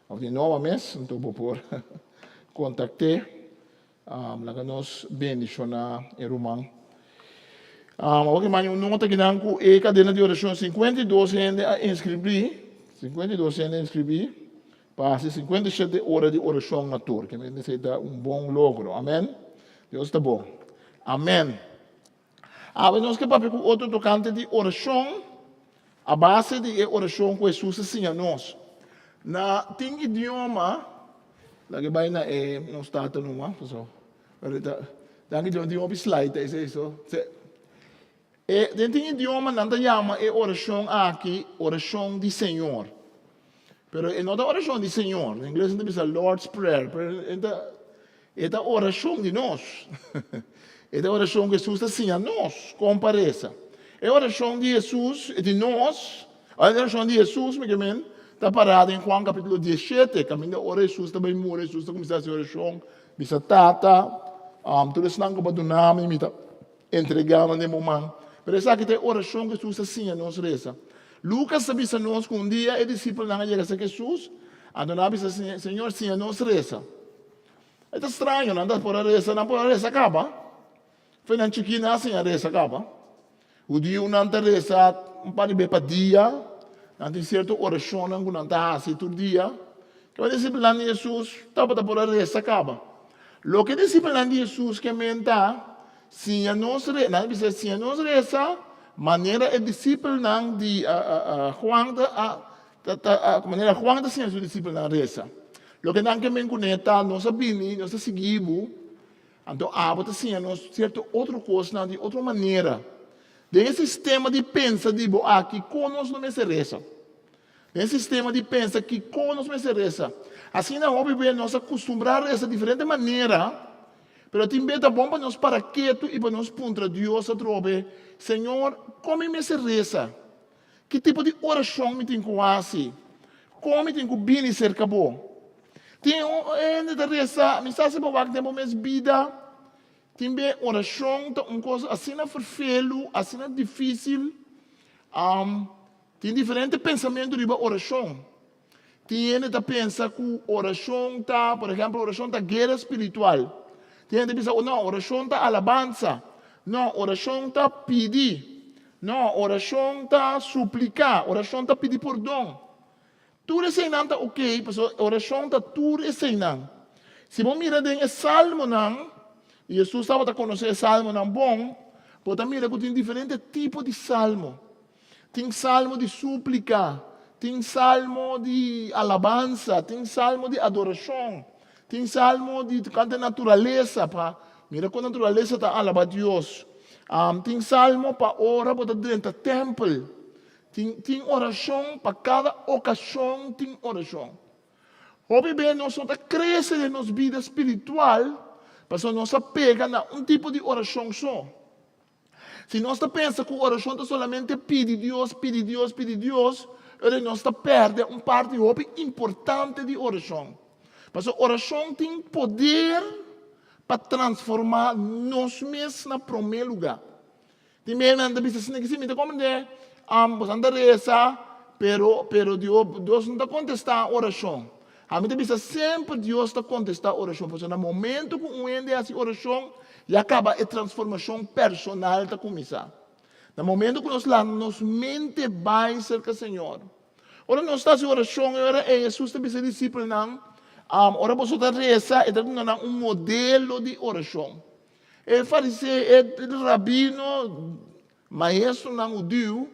Of di Noa mes, anto bo por kontakt'é. Laga nos bendishoná e ruman. Awor ki manda un nota kinan ku e kadena di orashon 52 hende a inskribí, 52 hende a inskribí pa hasi 57 ora di orashon na tur. Ke men esei ta un bon logro. Amen. Dios ta bon. Amen. Awe nos ke papia ku otro tokante di orashon a base di e orashon ku Hesus a siña nos. Na tin idioma, laga e bai na e nos tata numa, paso ahorita danki Dios tin hopi slide esei so. E den tin idioma nan ta yama e orashon aki orashon di Señor. Pero e no ta orashon di Señor, na ingles nan ta bisa Lord's Prayer, pero e ta E ta orashon di nos. E ta orashon ku Hesus ta siña nos kon pa resa. E orashon di Hesus, di nos, e orashon di Hesus, mi ke men, ta pará den Juan kapítulo diesshete, kaminda ora Hesus ta bai muri, Hesus ta kuminsá hasi orashon, bisa, Tata, tur esnan ku bo a duna mi, mi ta entregá nan den bo man. Pero esaki ta e orashon ku Hesus a siña nos resa. Lukas ta bisa nos ku un dia e disipelnan a yega serka Hesus, anto nan a bisa, Señor, siña nos resa. E ta straño, nan ta por a resa, nan por a resa kaba. Fe nan chikí nan a siña resa kaba. Hudiunan ta resa un par di be pa dia, nan tin sierto orashonnan ku nan ta hasi tur dia. Kaba disipelnan di Hesus tabata por a resa kaba. Loke disipelnan di Hesus ke men ta siña nos resa, nan a bisa siña nos resa manera e disipelnan di Juan ta a. Ta ta manera Juan ta siña su disipelnan resa. Loke nan ke men kuné ta, nos a bini, nos ta sigui bo, anto abo ta siña nos sierto otro kosnan di otro manera. Den e sistema di pensa di bo aki, kon nos lo mester resa? Den e sistema di pensa ki kon nos mester resa? Asina hopi be nos a kustumbrá resa diferente manera, pero tin be ta bon pa nos para ketu i pa nos puntra Dios atrobe, Señor, kon mi mester resa? Ki tipo di orashon mi tin ku hasi? Kon mi tin ku bini serka bo? Tin un hende ta resa, mi sa si bo wak den bo mes bida, tin be orashon ta un kos asina ferfelu, asina difísil. Tin diferente pensamentu riba orashon. Tin hende ta pensa ku orashon ta, por ehèmpel, orashon ta guera spiritual. Tin hende ta bisa, no, orashon ta alabansa. No, orashon ta pidi. No, orashon ta supliká. Orashon ta pidi pordon. Tur eseinan ta okey, pasobra orashon ta tur eseinan. Si bo mira den e Salmonan, i Hesus tabata konosé e Salmonan bon, bo ta mira ku tin diferente tipo di salmo. Tin salmo di súplika, tin salmo di alabansa, tin salmo di adorashon, tin salmo di tokante naturalesa, pa mira kon naturalesa ta alabá Dios. Tin salmo pa ora bo ta drenta tèmpel. Tin tin orashon pa kada okashon tin orashon. Hopi bes nos no ta krese den nos bida spiritual pasobra nos a pega na un tipo di orashon so. Si nos ta pensa ku orashon ta solamente pidi Dios, pidi Dios, pidi Dios, ora nos ta pèrdè un parti hopi importante di orashon. Pasobra orashon tin poder pa transformá nos mes na promé lugá. Tin bes nan ta bisa asina ki si mi ta komprendé, boso ta resa, pero pero Dios no ta kontestá orashon. Ami ta bisa semper Dios ta kontestá orashon, pasobra na momento ku un hende hasi orashon, ya kaba e transformashon personal ta kuminsá. Na momento ku nos lanta nos mente bai serka Señor. Ora nos ta hasi orashon, e ora ei Hesus ta bisa e disipelnan, ora boso ta resa, e ta duna nan un modelo di orashon. E fariseo, e rabino, Maestronan hudiu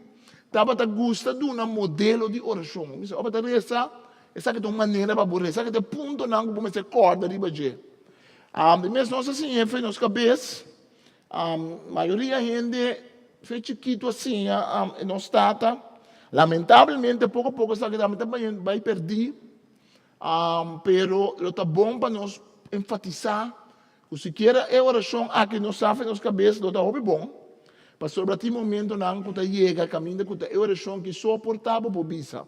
tabata gusta duna modelo di orashon. Bisa, ora bo ta resa, esaki ta un manera pa bo resa, esaki ta e puntonan ku bo mester kòrda riba dje. Di mes nos a siña fe nos kabes, mayoria hende fe chikitu a siña e nos tata. Lamentablemente poko poko esaki tambe ta bai pèrdí, pero lo ta bon pa nos enfatisá Ku sikiera e orashon aki no sa fe nos kabes lo ta hopi bon, pasobra tin momentonan ku ta yega kaminda ku ta e orashon ki soportá bo por bisa.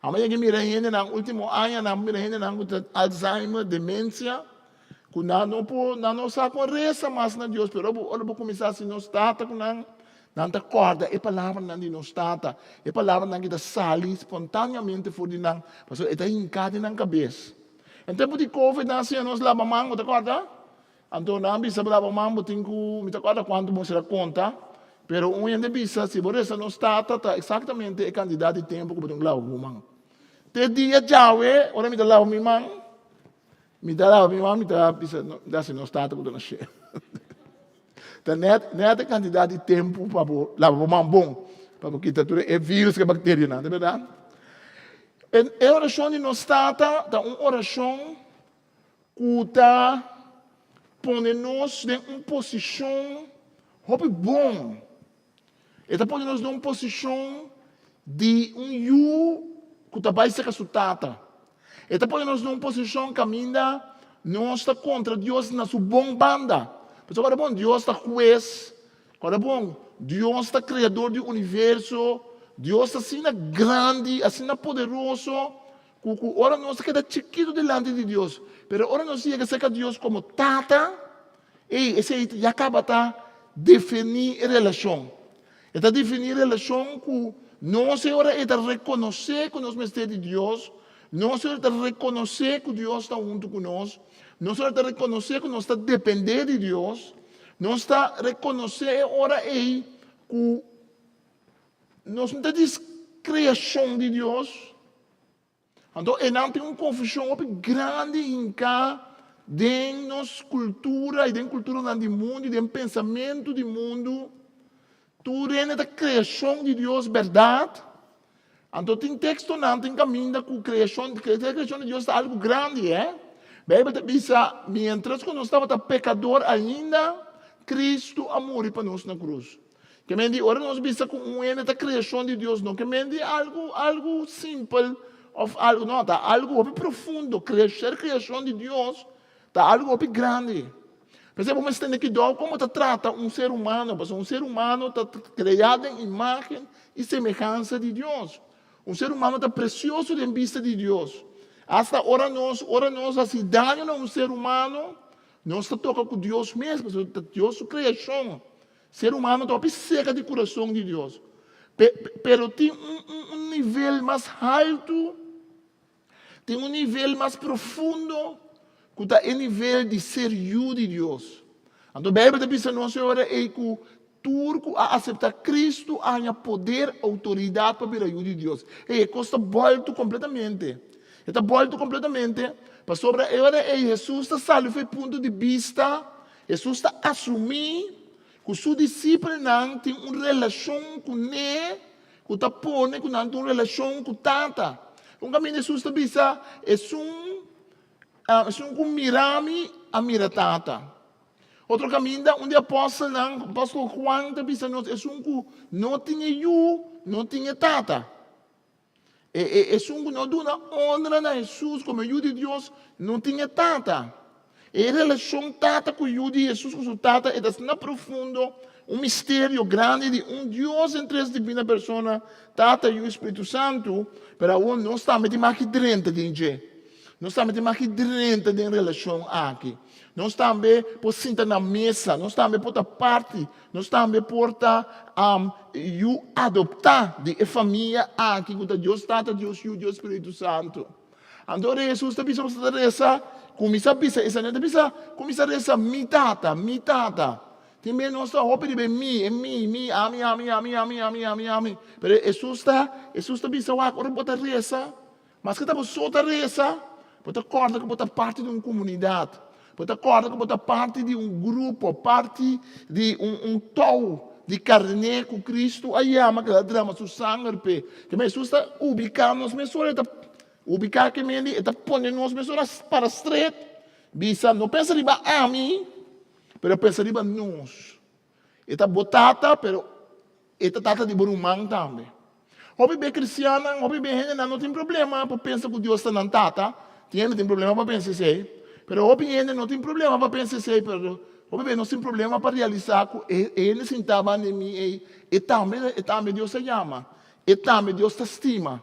Amo yega mira hendenan ultimo añanan mira hendenan ku ta Alzheimer, demensia, ku nan no por nan no sa kon resa mas na Dios, pero ora bo kuminsá hasi nos Tata ku nan, nan ta kòrda e palabranan di nos Tata, e palabranan ki ta sali spontaneamente for di nan, pasobra e ta hinká den nan kabes. En tempu di covid nan a siña nos laba man, bo ta kòrda? Anto nan a bisa bo laba man bo tin ku, mi ta kòrda kuantu bo mester a konta, pero un hende bisa si bo resa nos Tata ta eksaktamente e kantidat di tempu ku bo tin ku laba bo man. Te dia djawe ora mi ta laba mi man, mi ta laba mi man mi ta bisa mi ta hasi nos Tata ku ta na shelu. Ta nèt nèt e kantidat di tempu pa bo laba bo man bon, pa bo kita tur e virus ku e bakterianan, ta bèrdat? E orashon di nos Tata ta un orashon ku ta pone nos den un posishon hopi bon. E ta pone nos den un posishon di un yu ku ta bai serka su tata. E ta pone nos den un posishon kaminda nos ta kontra Dios na su bon banda. Pasobra ora bon Dios ta hues, ora bon Dios ta kreador di universo, Dios ta asina grandi, asina poderoso, ku ku ora nos ta keda chikitu dilanti di Dios. Pero ora nos yega serka Dios komo Tata, Ey, esey ya caba ta defini e relacion. E ta defini e relacion cu nos e ora ey ta reconoce cu nos mester di Dios, nos e ora ta reconoce cu Dios ta hunto cu nos, nos e ora ta reconoce cu nos ta depende di Dios, nos ta reconoce e ora ey cu nos no ta djis creacion di Dios, Anto einan tin un konfushon hopi grandi hinká den nos kultura i den kulturanan di mundu i den pensamentu di mundu. Tur hende ta kreashon di Dios, bèrdat? Anto tin tekstonan, tin kaminda ku kreashon, kreashon di Dios ta algu grandi, eh. Beibel ta bisa, miéntras ku nos tabata pekador ainda, Kristu a muri pa nos na krus. Ke men di ora nos bisa ku un hende ta kreashon di Dios no ke men di algu algu simpel òf algu no, ta algu hopi profundo. Ser kreashon di Dios ta algu hopi grandi. P'esei bo mester tende kidou kon bo ta trata un ser humano, pasobra un ser humano ta kreá den imágen i semehansa di Dios. Un ser humano ta presioso den bista di Dios. Asta ora nos ora nos hasi daño na un ser humano, nos ta toka ku Dios mes, pasobra ta Dios su kreashon. Ser humano ta hopi serka di kurason di Dios. Pero tin un un nivel mas haltu. Tin un nivel mas profundo ku ta e nivel di ser yu di Dios. Anto Beibel ta bisa nos e ora ei ku tur ku a aseptá Kristu a haña poder, outoridat pa bira yu di Dios. Ei, e kos ta bòltu kompletamente. E ta bòltu kompletamente pasobra e ora ei Hesus ta sali for e punto di bista, Hesus ta asumí ku su disipelnan tin un relashon kuné Ku ta pone ku nan tin un relashon ku Tata. Un kaminda Hesus ta bisa, Esun, esun ku mira mi, a mira Tata. Otro kaminda, un di apòstelnan, apòstel Juan ta bisa nos, Esun ku no tin e Yu, no tin e Tata. E, e, esun ku no duna onra na Hesus komo e Yu di Dios, no tin e Tata. E relashon Tata ku Yu di Hesus ku su Tata e ta asina profundo, un misterio grandi di un Dios den tres divina persona, Tata, Yu i Spiritu Santu, pero awor nos tambe tin maki drenta den dje. Nos tambe tin maki drenta den relashon aki. Nos tambe por sinta na mesa, nos tambe por ta parti, nos tambe por ta yu adoptá di e famia aki ku ta Dios Tata, Dios Yu, Dios Spiritu Santu. Anto ora Hesus ta bisa boso ta resa, kuminsá bisa esei, ta bisa, kuminsá resa, Mi Tata, mi Tata. Tin bes nos ta hopi riba e mi, e mi, mi, ami, ami, ami, ami, ami, ami, ami. Pero Hesus ta, Hesus ta bisa wak, ora bo ta resa, maske ta bo so ta resa, bo ta kòrda ku bo ta parti di un komunidat, bo ta kòrda ku bo ta parti di un grupo, parti di un un tou di karné ku Kristu a yama, ku el a drama su sanger p'e. Keme Hesus ta ubiká nos mesora, e ta ubiká ke mendi, e ta pone nos mesora para stret, bisa, no pensa riba ami, pero pensa riba nos. E ta bo tata, pero e ta tata di bo ruman tambe. Hopi be kristiannan, hopi be hendenan no tin problema pa pensa ku Dios ta nan tata. Tin hende tin problema pa pensa esei, pero hopi hende no tin problema pa pensa esei, pero hopi be nos tin problema pa realisá ku e hende sintá banda di mi ei, e tambe, e tambe Dios a yama, e tambe Dios ta stima,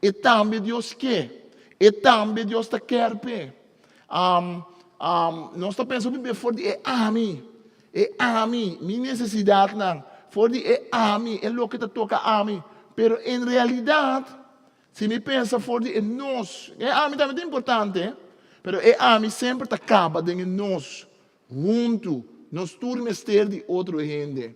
e tambe Dios ke, e tambe Dios ta kèr p'e. Nos ta pensa hopi be for di e ami, e ami, mi nesesidatnan, for di e ami, e loke ta toka ami. Pero en realidat, si mi pensa for di e nos, e ami tambe ta importante, pero e ami semper ta kaba den e nos. Huntu, nos tur mester di otro hende.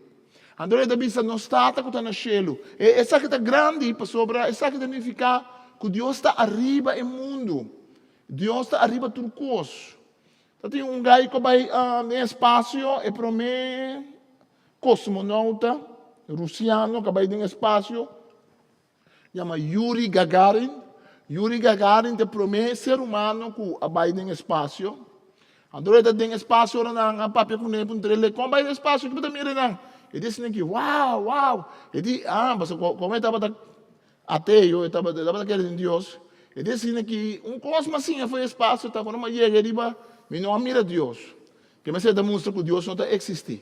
Anto e ta bisa, Nos Tata ku ta na shelu. E esaki ta grandi pasobra esaki ta nifiká ku Dios ta ariba e mundu. Dios ta ariba tur kos. Ta tin un gai ku a bai den espasio, e promé kosmonouta rusiano ku a bai den espasio. Yama Yuri Gagarin. Yuri Gagarin ta e promé ser humano ku a bai den espasio. Anto e ta den espasio ora nan a papia kuné puntra el, Kon bai den espasio? Ki bo ta mira einan? E di asina ki, Wow, wow! E di, ah, pasobra komo e tabata ateo, e tabata e tabata kere den Dios. E di asina ki, Un kos mi a siña for e espasio ta ora mi a yega riba mi no a mira Dios. Ke mester ta mustra ku Dios no ta eksistí.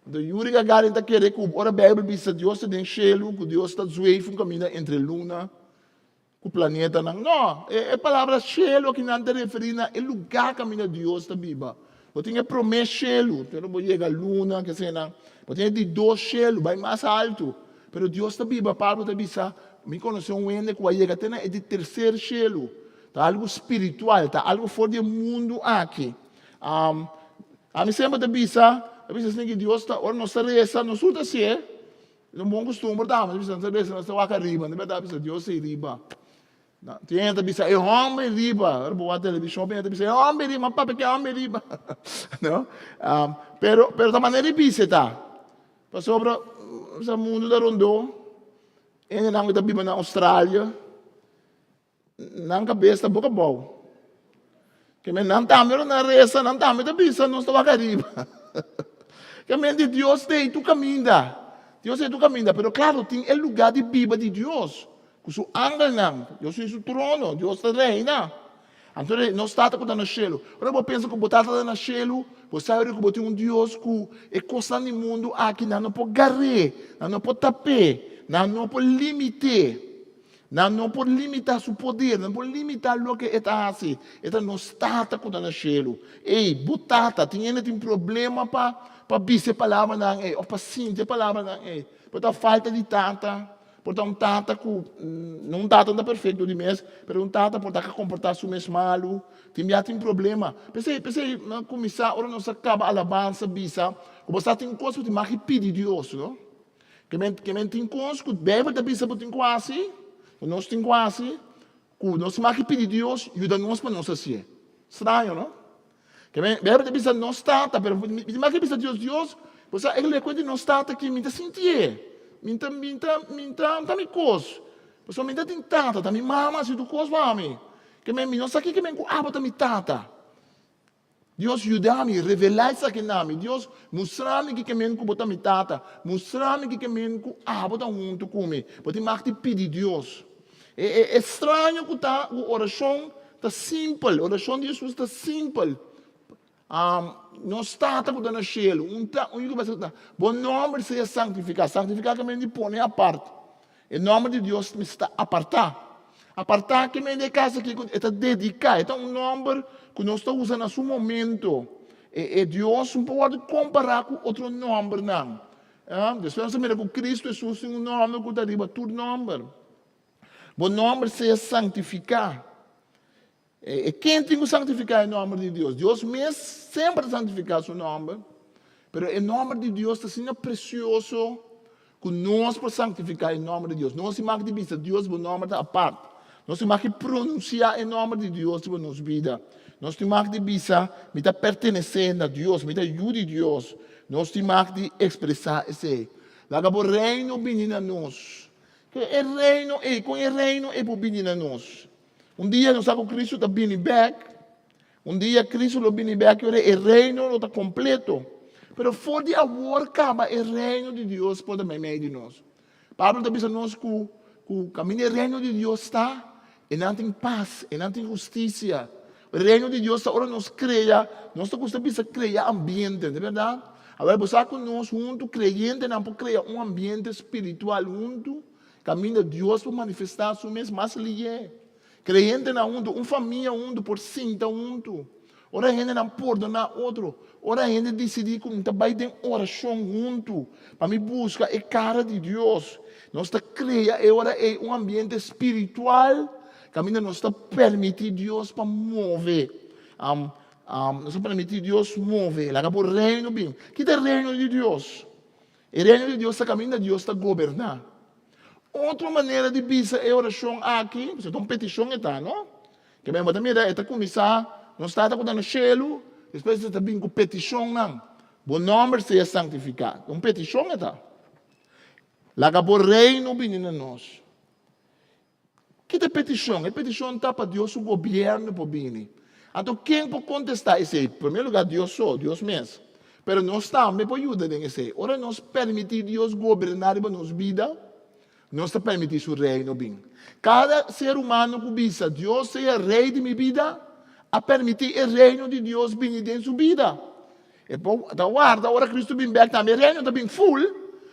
Anto Yuri Gagarin ta kere ku ora Beibel bisa Dios ta den shelu, ku Dios ta zweef un kaminda entre luna ku planetanan. No, e palabra shelu aki nan ta referí na e lugá kaminda Dios ta biba. Bo tin e promé shelu, te ora bo yega luna, kesenan. Bo tin e di dos shelu, bai mas altu. Pero Dios ta biba, Pablo ta bisa, mi konosé un hende ku a yega te na e di terser shelu. Ta algu spiritual, ta algu for di e mundu aki. Ami semper ta bisa, ta bisa esaki Dios ta, ora nos ta resa, nos tur ta hasié, es un bon kustumber tambe, nos ta bisa, nos ta resa, nos ta wak ariba, nos ta bisa Dios ei riba. Tin hende ta bisa e hòmber ei riba, ora bo wak televishon, tin hende ta bisa e hòmber ei riba, papia ku e hòmber ei riba, no? Pero, pero ta manera di bisa e ta, pasobra mundu ta rondó. Hendenan ku ta biba na Australia, nan kabes ta boka abou. Ke men nan tambe ora nan resa, nan tambe ta bisa nos ta wak ariba. Ke men di Dios t'ei tur kaminda. Dios t'ei tur kaminda, pero klaro tin e lugá di biba di Dios ku su angelnan. Dios tin su trono, Dios ta reina. Anto nos Tata ku ta na shelu. Ora bo pensa ku bo Tata ta na shelu, bo sabi ku bo tin un Dios ku e kosnan di mundu aki nan no por gar'é, nan no por tap'é, nan no por limit'é. Nan no por limitá su poder, nan no por limitá loke e ta hasi. E ta nos Tata ku ta na shelu. Ey, bo tata, tin hende tin problema pa pa bisa e palabranan ey òf pa sinti e palabranan ey. Por ta falta di tata, por ta un tata ku, no un tata no ta perfekto di mes, pero un tata por ta ka komportá su mes malu, tin bia tin problema. P'esei, p'esei nan kuminsá ora nos a kaba alabansa bisa ku bo sa tin kos ku tin mag di pidi Dios, no. Ke men, ke men tin kos ku Beibel ta bisa bo tin ku hasi, ku nos tin ku hasi, ku nos mag di pidi Dios yuda nos pa nos hasié. Straño, no? Ke men, Beibel ta bisa nos tata, pero mi tin mag di bisa Dios, Dios, bo sa e lekué di nos tata aki, mi ta sintié, mi ta, mi ta, mi ta, ta mi kos. Pasobra mi ta tin tata, ta mi mama hasi tur kos pa mi. Ke men, mi no sa kiko men ku abo ta mi tata. Dios yuda mi, revelá esaki na mi. Dios, mustra mi kiko men ku bo ta mi tata. Mustra mi kiko men ku abo ta huntu ku mi. Bo tin mag di pidi Dios. E, e, e straño ku ta ku orashon ta simpel. Orashon di Hesus ta simpel. Um, nos tata ku ta na shelu, un ta, un yuka ta, bo nòmber sea sanktifiká. Sanktifiká ke men di pone apart. E nòmber di Dios mester ta apartá. Apartá ke men den e kas aki ku e ta dediká. E ta un nòmber ku nos ta usa na su momento. E e Dios no por wòrdu kompará ku otro nòmbernan. Despues nos ta mira ku Kristu Hesus tin un nòmber ku ta riba tur nòmber. Bo nòmber sea santifiká. E ken tin ku santifiká e nòmber di Dios? Dios mes semper ta santifiká su nòmber, pero e nòmber di Dios ta asina presioso ku nos por santifiká e nòmber di Dios. Nos tin mag di bisa, Dios, bo nòmber ta apart. Nos tin mag di pronunsiá e nòmber di Dios riba nos bida. Nos tin mag di bisa, Mi ta pertenesé na Dios, mi ta yu di Dios. Nos tin mag di ekspresá esei. Laga bo Reino bini na nos. Ke e Reino ei? Kon e Reino ei por bini na nos? Un dia nos sa ku Kristu ta bini bèk. Un dia Kristu lo bini bèk i ora e reino lo ta kompleto. Pero for di awor kaba e reino di Dios por ta meimei di nos. Pablo ta bisa nos ku ku kaminda e reino di Dios ta, einan tin pas, einan tin hustisia. E reino di Dios ta ora nos krea, nos ta gusta bisa krea ambiente, no ta bèrdat? Awor bo sa ku nos huntu kreyentenan por krea un ambiente spiritual huntu? Kaminda Dios por manifestá su mes mas lihé. Kreyentenan huntu, un famia huntu por sinta huntu. Ora hendenan pordoná otro, ora hende disidí ku mi ta bai den orashon huntu pa mi buska e kara di Dios, nos ta krea e ora ei un ambiente spiritual kaminda nos ta permití Dios pa move. Nos ta permití Dios move. Laga bo reino bin. Ki ta e reino di Dios? E Reino di Dios ta kaminda Dios ta goberná. Otro manera di bisa e orashon aki, pasobra ta un petishon e ta, no? Ke men bo ta mira e ta kuminsá, Nos Tata ku ta na shelu, despues e ta bin ku petishonnan, Bo nòmber sea santifiká. Ta un petishon e ta. Laga bo Reino bini na nos. Ki ta e petishon? E petishon ta pa Dios su gobièrnu por bini. Anto ken por kontestá esei? Promé lugá Dios so, Dios mes. Pero nos tambe por yuda den esei. Ora nos permití Dios goberná riba nos bida, nos ta permití su Reino bin. Kada ser humano ku bisa, Dios sea Rei di mi bida, a permití e Reino di Dios bini den su bida. E por ta warda ora Kristu bin bèk tambe e Reino ta bin ful,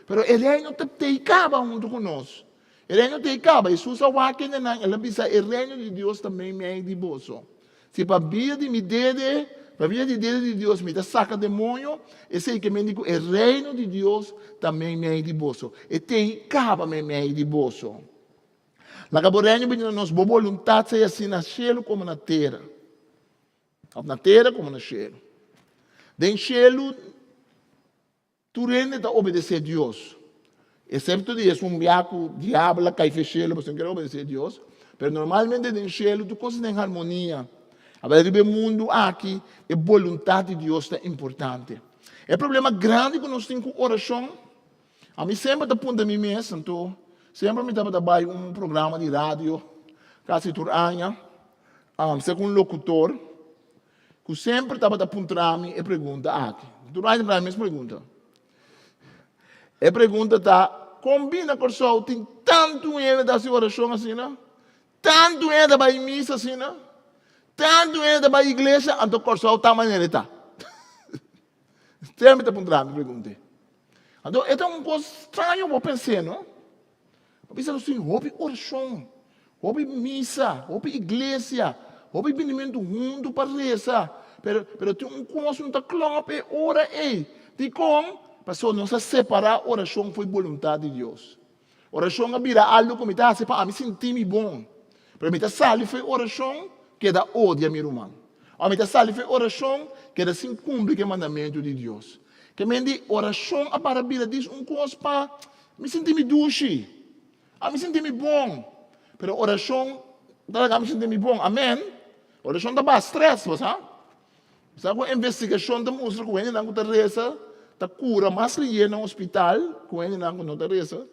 pero e Reino ta tei kaba huntu ku nos. E reino ta e kaba. Hesus a wak hende nan, el a bisa, E reino di Dios ta meimei di boso. Si pa bia di mi dede, pa bia di dede di Dios mi ta saka demoño, esei ke men di ku e reino di Dios ta meimei di boso. E tei kaba meimei di boso. Laga bo reino bini na nos, bo boluntat sea asina na shelu komo na tera. Òf na tera komo na shelu. Den shelu. Tur hende ta obedesé Dios, esepto di esun bia ku diabel a kai fe shelu pasobra no kere obedesé Dios. Pero normalmente den shelu tur kos ta den harmonia. Aba riba e mundu aki e boluntat di Dios ta importante. E problema grandi ku nos tin ku orashon, ami semper ta puntra mi mes, anto. Semper mi tabata bai un programa di radio kasi tur aña, segun un lokutor ku semper tabata puntra mi e pregunta aki. Tur aña ta puntra mi e mes pregunta. E pregunta ta, kon bini na Kòrsou tin tantu hende ta hasi orashon asina? Tantu hende ta bai misa asina? Tantu hende ta bai iglesia, anto Kòrsou ta manera e ta? Semper ta puntra mi pregunta ei. Anto e ta un kos straño bo pens'é, no? Bo bisa nos tin hopi orashon, hopi misa, hopi iglesia, hopi binimentu huntu pa resa, pero pero tin un kos no ta klòp e ora ei. Dikon? Pasobra nos a separá orashon for di boluntat di Dios. Orashon a bira algu ku mi ta hasi pa ami sinti mi bon. Pero mi ta sali for e orashon keda odia mi ruman. Òf mi ta sali for e orashon keda sin kumpli ku e mandamentu di Dios. Ke men di orashon a para bira dis un kos pa mi sinti mi dushi, ami sinti mi bon. Pero orashon ta laga mi sinti mi bon, amen. Orashon ta baha strès, bo sa. Bo sa ku investigashon ta mustra ku hendenan ku ta resa ta kura mas lihé na hospital ku hendenan ku no ta resa.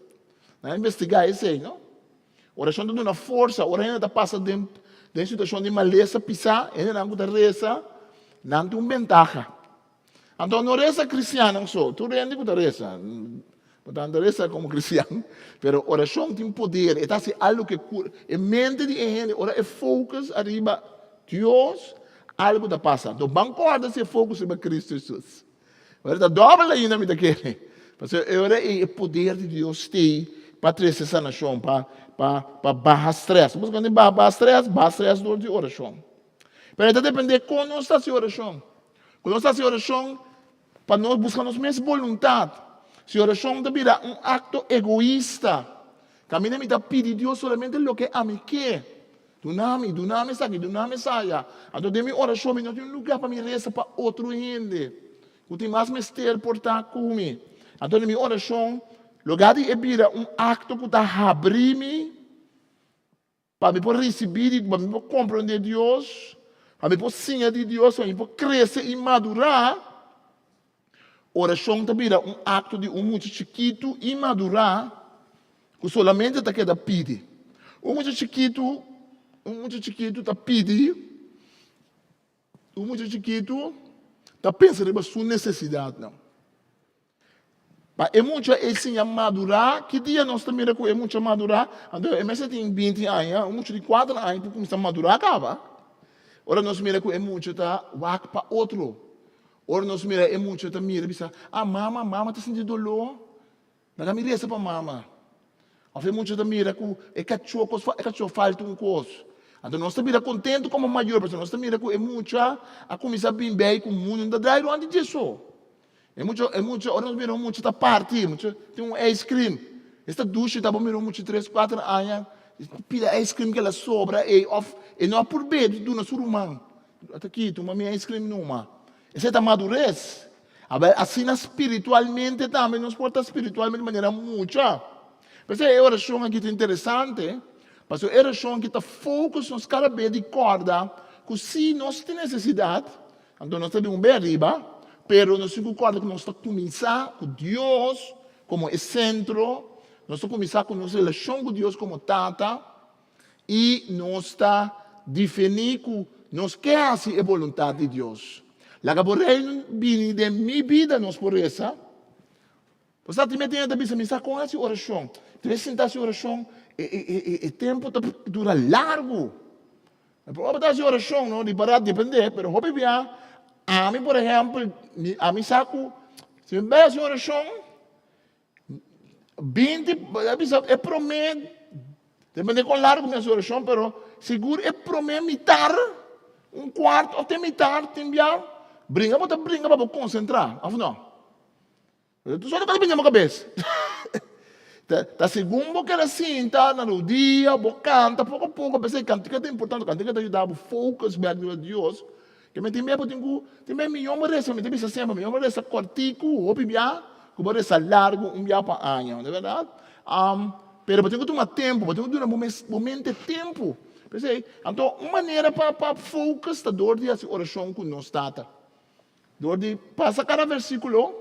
Nan a investigá esei, no? Orashon ta duna forsa. Ora hende ta pasa den den situashon di malesa pisá, hendenan ku ta resa, nan tin un bentaha. Anto no resa kristiannan so, tur hende ku ta resa. Bo ta resa komo kristian, pero orashon tin poder, e ta hasi algu ku e kura e mente di e hende, ora e focus ariba Dios, algu ta pasa. Anto ban kòrda si e focus riba Kristu Hesus. Ora ta dòbel ainda mi ta kere. Pasobra e ora ei e poder di Dios stay pa trese sanashon, pa pa pa baha strès. Bo sa kon baha strès? Baha strès dor di orashon. Pero e ta dependé kon nos ta hasi orashon. Ku nos ta hasi orashon pa nos buska nos mes boluntat. Si orashon ta bira un akto egoista, kaminda mi ta pidi Dios solamente loke ami ke. Duna mi, duna mi esaki, duna mi esaya. Anto den mi orashon mi no tin un lugá pa mi resa pa otro hende ku tin mas mester por ta ku mi. Anto den mi orashon, lugá di e bira un akto ku ta habri mi pa mi por risibí di, pa mi por komprondé Dios, pa mi por siña di Dios, pa mi por krese i madurá, orashon ta bira un akto di un mucha chikitu inmadurá ku solamente ta keda pidi. Un mucha chikitu, un mucha chikitu ta pidi, un mucha chikitu ta pensa riba su nesesidatnan. Pa e mucha ei siña madurá, ki dia nos ta mira ku e mucha madurá? Anto e mester tin binti aña, un mucha di kuater aña por kuminsá madurá kaba. Ora nos mira ku e mucha ta wak pa otro. Ora nos mira e mucha ta mira bisa, ah mama, mama ta sinti doló, laga mi resa pa mama. Of e mucha ta mira ku e kachó kos e kachó falta un kos. Anto nos ta bira kontentu komo mayor pasobra nos ta mira ku e mucha a kuminsá bin bei ku mundu no ta drai rònt di dje so. E mucha e mucha ora nos mira un mucha ta parti, mucha tin un ice cream. Esta dushi ta bo mira un mucha tres kuater aña pida ice cream kila sobra ei of e no a purb'é di duna su ruman. Ata aki tuma mi ice cream numa. Esei ta madures. Abel asina spiritualmente tambe nos por ta spiritualmente manera mucha. P'esei e orashon aki ta interesante, pasobra e orashon aki ta focus nos kada bes di kòrda ku si nos tin nesesidat, anto nos ta bin un bes ariba, pero nos tin ku kòrda ku nos ta kuminsá ku Dios komo e sentro, nos ta kuminsá ku nos relashon ku Dios komo Tata, I nos ta definí ku nos ke hasi e boluntat di Dios. Laga bo Reino bini den mi bida, nos por resa. Pasá tin mete ta bisa mi sa kon hasi orashon. Tin bes sinta hasi orashon e tempu ta dura largu. Por ora bo ta hasi orashon no di barat depende pero hopi bia ami por ehèmpel ami sa ku si mi bai hasi orashon 20, a bisa e promé, depende kon largu mi hasi orashon, pero sigur e promé mitar, un kuart òf te mitar tin bia, bringa bo ta bringa pa bo konsentrá, òf no? Tur sòrto kos ta bini na bo kabes. Ta ta segun bo keda sinta na rodia, bo kanta poko poko, p'esei kantika ta importante, kantika ta yuda bo focus bèk riba Dios. Ke men tin bia bo tin ku tin bia mihó bo resa, mi ta bisa semper mihó bo resa kòrtiku hopi bia ku bo resa largu un bia pa aña, no bèrdat? Pero bo tin ku tuma tempu, bo tin ku duna bo mes bo mente tempu. P'esei, anto un manera pa pa focus ta dor di hasi orashon ku nos Tata. Dor di pasa kada versíkulo.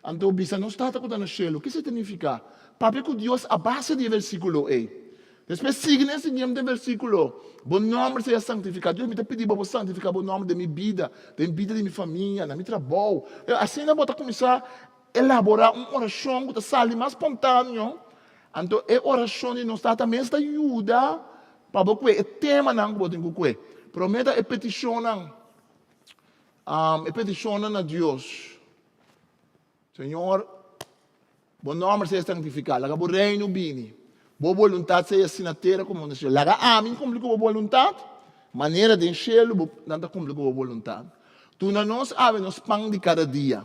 Anto bisa nos Tata ku ta na shelu. Kiko esei ta nifiká? Papia ku Dios a base di e versíkulo ei. Despues sigui na e siguiente versíkulo, Bo nòmber sea santifiká. Dios, mi ta pidi bo pa bo santifiká bo nòmber den mi bida, den bida di mi famia, na mi trabou. Asina bo ta kuminsá elaborá un orashon ku ta sali mas spontáneo. Anto e orashon di nos Tata mes ta yuda pa bo kue e temanan ku bo tin ku kue. Promé ta e petishonnan, e petishonnan na Dios. Señor, Bo nòmber sea santifiká, laga Bo reino bini, Bo boluntat sea hasi na tera komo na shelu. Laga ami kumpli ku Bo boluntat, manera den shelu Bo nan ta kumpli ku Bo boluntat. Duna nos awe nos pan di kada dia.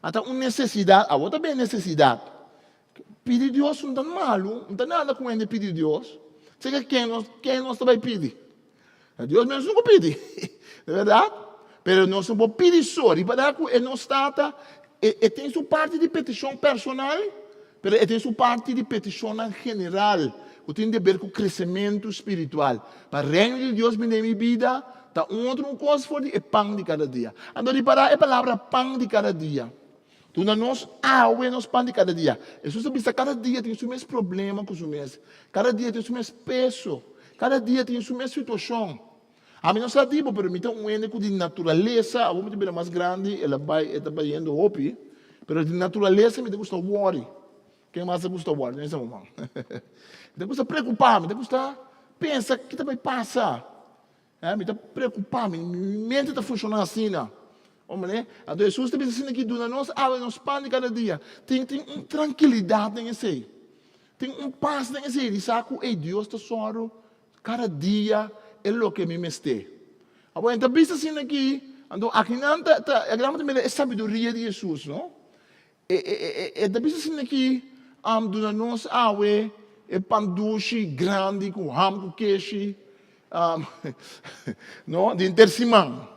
Ata un nesesidat, awor ta ben nesesidat. Pidi Dios no ta malu, no ta nada ku hende pidi Dios. Seka ken nos, ken nos ta bai pidi? Na Dios mes nos no pidi, de berdad. Pero nos no por pidi so. Riba da ku e nos Tata, e, e tin su parti di petishon personal, pero e tin su parti di petishonnan general, ku tin di ber ku kresementu spiritual. Pa Reino di Dios bini den mi bida, ta un otro un kos for di e pan di kada dia. Anto ripará e palabra pan di kada dia. Duna nos awe nos pan di kada dia. Hesus a bisa kada dia tin su mes problema ku su mes. Kada dia tin su mes peso. Kada dia tin su mes situashon. Ami no sa di bo, pero mi ta un hende ku di naturalesa, awor mi ta bira mas grandi, el a bai, e ta bayendo hopi, pero di naturalesa mi ta gusta wòri. Ken mas ta gusta wòri? Tin esei man. Mi ta gusta preokupá, mi ta gusta pensa ki ta bai pasa. Eh, mi ta preokupá, mi mente ta funshoná asina. Hombre, anto Hesus ta bisa asina ki duna nos awe nos pan di kada dia. Tin tin un trankilidat den esei. Tin un pas den esei di sa ku ei Dios ta sòru kada dia e loke mi mester. Awor e ta bisa asina ki, anto akinan ta ta akinan bo ta mira e sabiduria di Hesus, no? E e e e ta bisa asina ki am duna nos awe e pan dushi grandi ku ham ku keshi am no di henter siman.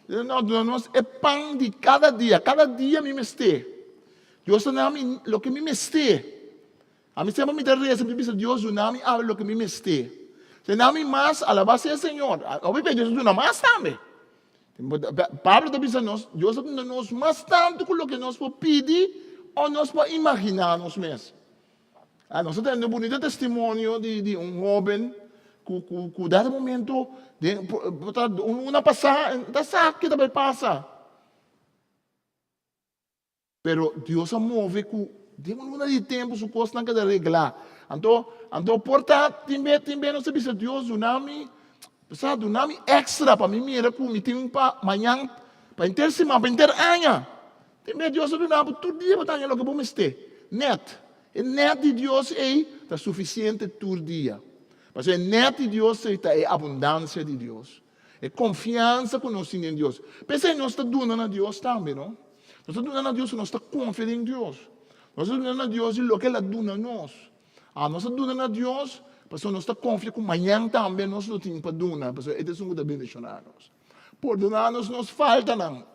No duna nos e pan di kada dia, kada dia mi mester. Dios ta duna mi loke mi mester. Ami semper mi ta resa mi ta bisa Dios duna mi awe loke mi mester. Si e duna mi mas alabá sea Señor. Hopi bes Dios ta duna mas tambe. Pablo ta bisa nos, Dios ta duna nos mas tantu ku loke nos por pidi o nos por imaginá nos mes. Ah, nos ta tende un bunita testimonio di, di un hóben ku, ku, ku dado momento, den, por ta un luna pasá, ta sa ke ta bai pasa. Pero Dios a move ku den un luna di tempu su kosnan keda reglá. Anto, anto por ta tin be tin be nos ta bisa Dios duna mi, sa duna mi extra pa mi mira ku mi tin pa mañan, pa henter siman, pa henter aña. Tin be Dios a duna bo tur dia bo ta haña loke bo mester. Nèt. E nèt di Dios ei ta sufisiente tur dia. Pasobra e nèt di Dios ei ta e abundansia di Dios. E konfiansa ku nos tin den Dios. P'esei nos ta duna na Dios tambe, no? Nos ta duna na Dios pasobra nos ta konfia den Dios. Nos ta duna na Dios di loke El a duna nos. Ah, nos ta duna na Dios pasobra nos ta konfia ku mañan tambe nos lo tin pa duna, pasobra E ta esun ku ta bendishoná nos. Pordoná nos nos faltanan,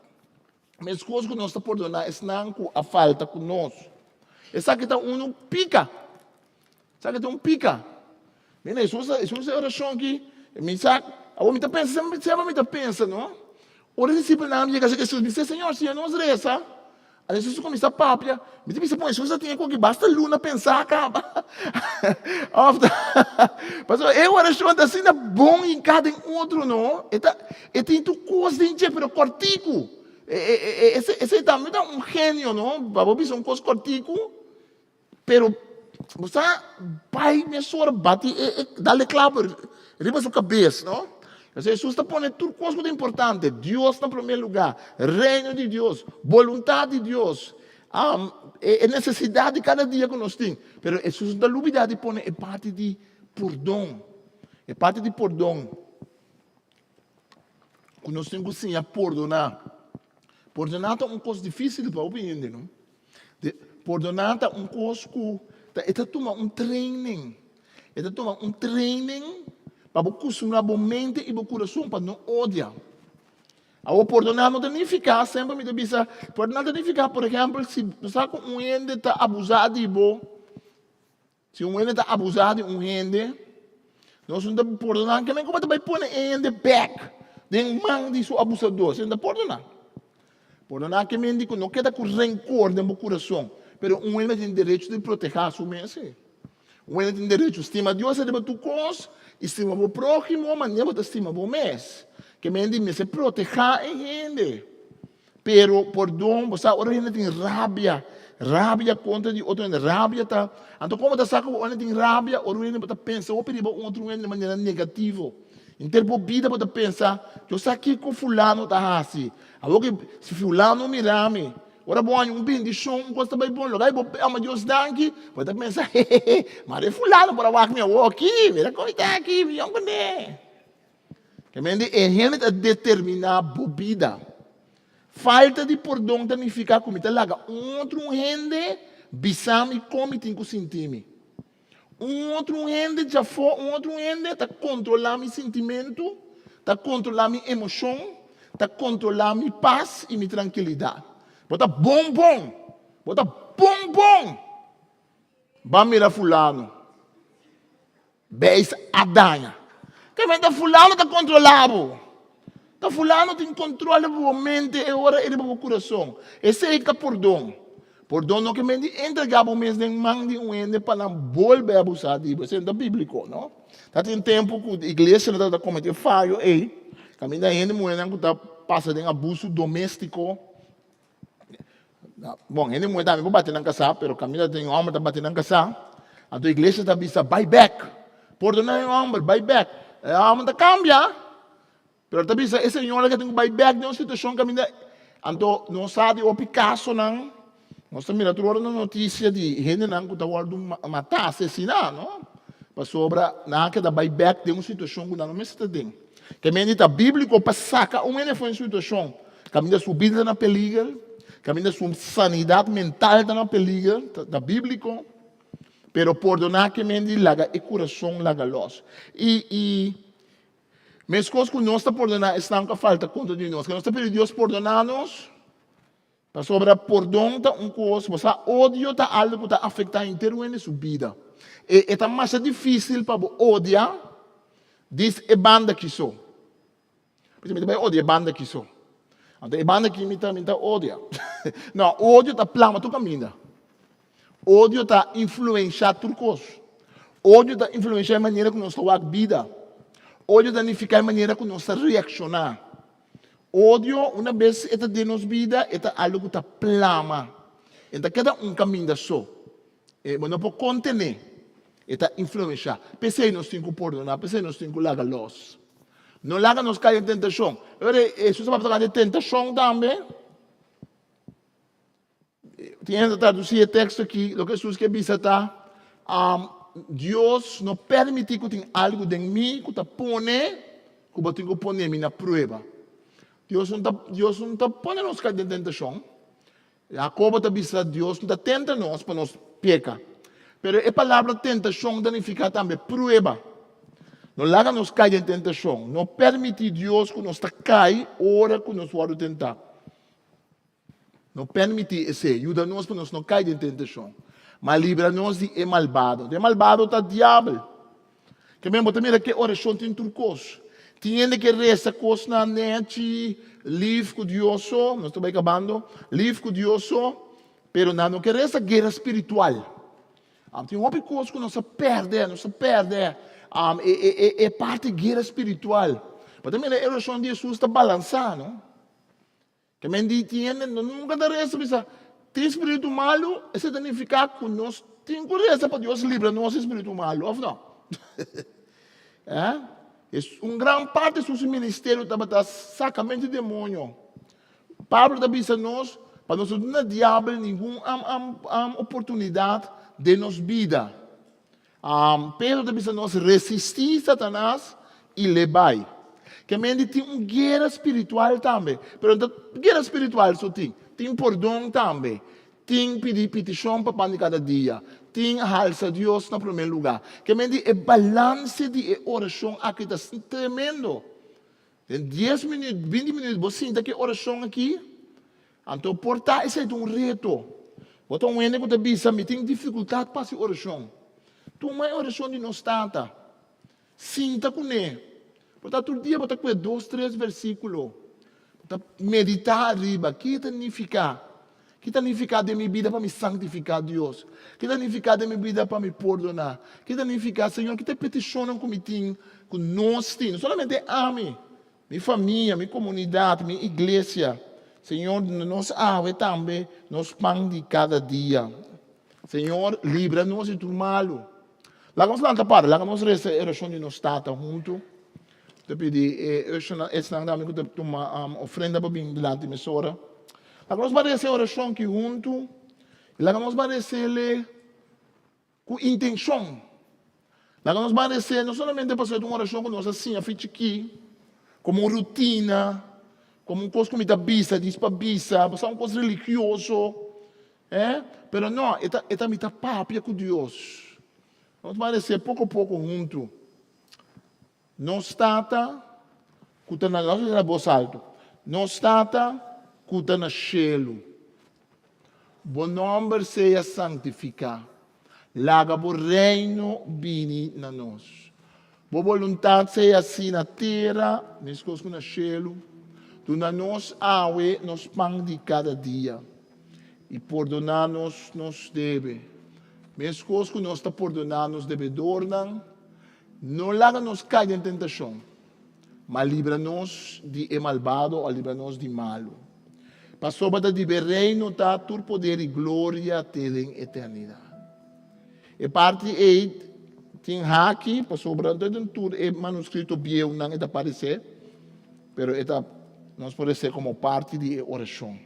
meskos ku nos ta pordoná esnan ku a falta ku nos. Esaki ta unu pika. Sa ke ta un pika? Mira, Hesus a, Hesus a orashon aki, mi sa, awor mi ta pensa, semper, semper mi ta pensa, no? Ora e disipelnan yega serka Hesus, bisa, Señor, siña nos resa. Anto Hesus a kuminsá papia, mi ta bisa, bon, Hesus a tin koki basta luna pensá kaba. Òf ta, pasobra e orashon ta asina bon hinká den otro, no? E ta, e tin tur kos den dje, pero kòrtiku. E, e, e, esei, esei tambe ta un genio, no? Pa bo bisa un kos kòrtiku. Pero bo sa bai mesora bati e e dal e clavo riba su cabes, no? Entonces Jesús ta pone tur cos cu ta importante, Dios na primer lugar, reino di Dios, boluntad di Dios, um, e, e necesidad di cada dia cu nos tin. Pero Jesús no ta lubida di pone e parti di pordon, e parti di pordon cu nos tin cu siña pordona. Pordona ta un cos dificil pa hopi hende, no? De, pordoná ta un kos ku ta, e ta tuma un training. E ta tuma un training pa bo kustumbrá bo mente i bo kurason pa no odia. Awor pordoná no ta nifiká, semper mi ta bisa, pordoná ta nifiká, por ehèmpel, si bo sa ku un hende ta abusá di bo, Si un hende ta abusá di un hende, nos no ta pordoná ke men ku bo ta bai pone e hende bèk den man di su abusadó. Esei no ta pordoná. Pordoná ke men di ku no keda ku renkor den bo kurason, pero un hende tin derecho di protehá su mes. Un hende tin derecho stima Dios ariba tur kos i stima bo próhimo manera bo ta stima bo mes. Ke men di mester protehá e hende. Pero pordon, bo sa ora hende tin rabia, rabia kontra di otro hende, rabia ta, anto kon bo ta sa ku un hende tin rabia? Ora un hende bo ta pensa hopi riba un otro hende di manera negativo. Henter bo bida bo ta pensa, yo sa kiko fulano ta hasi, awor ku si fulano mira mi, ora bo haña un bendishon, un kos ta bai bon, loke bo ama Dios danki, bo ta pensa, hehehe, mara e fulano por a wak mi awor aki, mira kon mi ta aki, mi yòn kuné. Realmente e hende ta determiná bo bida. Falta di pordon ta nifiká ku mi ta laga un otro hende bisa mi kon mi tin ku sinti mi. Un otro hende djafó, un otro hende ta kontrolá mi sintimentu, ta kontrolá mi emoshon, ta kontrolá mi pas i mi trankilidat. Bo ta bon bon! Bo ta bon bon! Ban mira fulano. Beis a daña. Kevin, ta fulano ta kontrolá bo. Ta fulano tin kontrol riba bo mente e ora i riba bo kurason. Esei ta pordon. Pordon no ke men di entregá bo mes den man di un hende pa nan bolbe abusá di bo. Esei no ta bíbliko, no. Ta tin tempu ku iglesianan tabata kometé fayo ei, kaminda hende muhénan ku ta pasa den abusu doméstiko, Bon, hende muhé tambe por bati nan kasá, pero kaminda tin hòmber ta bati nan kasá, anto iglesia ta bisa bai bèk, pordoná e hòmber, bai bèk. E hòmber ta kambia, pero ta bisa e señora ke tin ku bai bèk den un situashon kaminda, anto nos sa di hopi kasonan, nos ta mira tur ora na notisia di hendenan ku ta wòrdu matá, asesiná, no? Pasobra nan a keda bai bèk den un situashon ku nan no mester ta den. Ke mende ta bíbliko pa saka un hende for di un situashon Kaminda su bida ta na peliger, kaminda su sanidat mental ta na peliger, ta bíbliko, pero pordoná ke men di laga e kurason laga lòs. I i meskos ku nos ta pordoná esnan ku a falta kontra di nos, ke nos ta pidi Dios pordoná nos, pasobra pordon ta un kos, bo sa odio ta algu ku ta afektá henter un hende su bida. E e ta masha difísil pa bo odia dis e banda ki so. Mi ta bai odia e banda aki so. Anto e banda aki mi ta mi ta odia. No, odio ta plama tur kaminda. Odio ta influensha tur kos. Odio ta influensha e manera ku nos ta wak bida. Odio ta nifiká e manera ku nos ta reakshoná. Odio, una bes e ta den nos bida, e ta algu ku ta plama. E ta keda un kaminda so. E bo no por kontené. E ta influenshá. P'esei nos tin ku pordoná, p'esei nos tin ku laga lòs. No laga nos kai den tentashon. E ora Hesus a papia tokante tentashon tambe. Tin hende ta tradusí e teksto akí, loke Hesus ke bisa ta, Dios no permití ku tin algu den mi ku ta pone ku bo tin ku pone mi na prueba. Dios no ta, Dios no ta pone nos kai den tentashon. Jacobo ta bisa Dios no ta tenta nos pa nos peka. Pero e palabra tentashon ta nifiká tambe prueba. No laga nos kai den tentashon. No permití Dios ku nos ta kai ora ku nos wòrdu tentá. No permití esei. Yuda nos pa nos no kai den tentashon. Ma libra nos di e malbado. E malbado ta diabel. Ke men bo ta mira ke orashon tin tur kos. Tin hende ke resa kosnan nechi, lif ku Dios so, nos ta bai kabando, lif ku Dios so, pero nan no ke resa guera spiritual. Tin hopi kos ku nos a pèrdè, nos a pèrdè e e e parti guera spiritual. Bo ta mira e orashon di Hesus ta balansá, no? Ke men di tin hende no nunka ta resa bisa tin spiritu malu esei ta nifiká ku nos tin ku resa pa Dios libra nos di spiritu malu òf no? Eh un gran parti di su ministerio tabata sakamento di demonio. Pablo ta bisa nos pa nos no duna diabel ningun oportunidat den nos bida. Pedro ta bisa nos resistí Satanas i l'e bai. Ke mende tin un guera spiritual tambe. Pero no ta guera spiritual so tin. Tin pordon tambe. Tin pidi pitishon pa pan di kada dia. Tin halsa Dios na promé lugá. Ke mende e balanse di e orashon aki ta tremendo. Den dies minüt, binti minüt bo sinta ku e orashon aki, anto por ta esei ta un reto. Bo ta un hende ku ta bisa, mi tin difikultat pa hasi orashon. Tuma e orashon di nos Tata, sinta kuné. Por ta tur dia bo ta kue dos, tres versíkulo. Ta meditá ariba ki ta nifiká, ki ta nifiká den mi bida pa mi santifiká Dios, ki ta nifiká den mi bida pa mi pordoná, ki ta nifiká, Señor, ki ta e petishonnan ku mi tin, ku nos tin, no solamente ami, mi famia, mi komunidat, mi iglesia. Señor, duna nos awe tambe nos pan di kada dia. Señor, libra nos di tur malu. Laga nos lanta para, laga nos resa e orashon di nos Tata huntu. Ta pidi e ushernan, esnan tambe ku ta tuma ofrenda pa bin dilanti mesora. Laga nos ban resa e orashon aki huntu i laga nos ban res'el ku intenshon. Laga nos ban res'el no solamente pasobra ta un orashon ku nos a siña fi chikí, komo un rutina, komo un kos ku mi ta bisa djis pa bisa, pasobra un kos religioso, eh, pero no, e ta e ta mi ta papia ku Dios. Nos ban res'el poko poko huntu. Nos Tata ku ta na, nos na bos altu. Nos Tata ku ta na shelu, bo nòmber sea santifiká. Laga bo Reino bini na nos. Bo boluntat sea hasi na tera meskos ku na shelu. Duna nos awe nos pan di kada dia, i pordoná nos nos debe, meskos ku nos ta pordoná nos debedornan. No laga nos kai den tentashon, ma libra nos di e malbado o libra nos di malu. Pasobra ta di bo e reino ta tur poder i gloria te den eternidat. E parti ei tin haki pasobra no den tur e manuskrito bieunan e ta aparesé, pero e ta nos por resé komo parti di e orashon.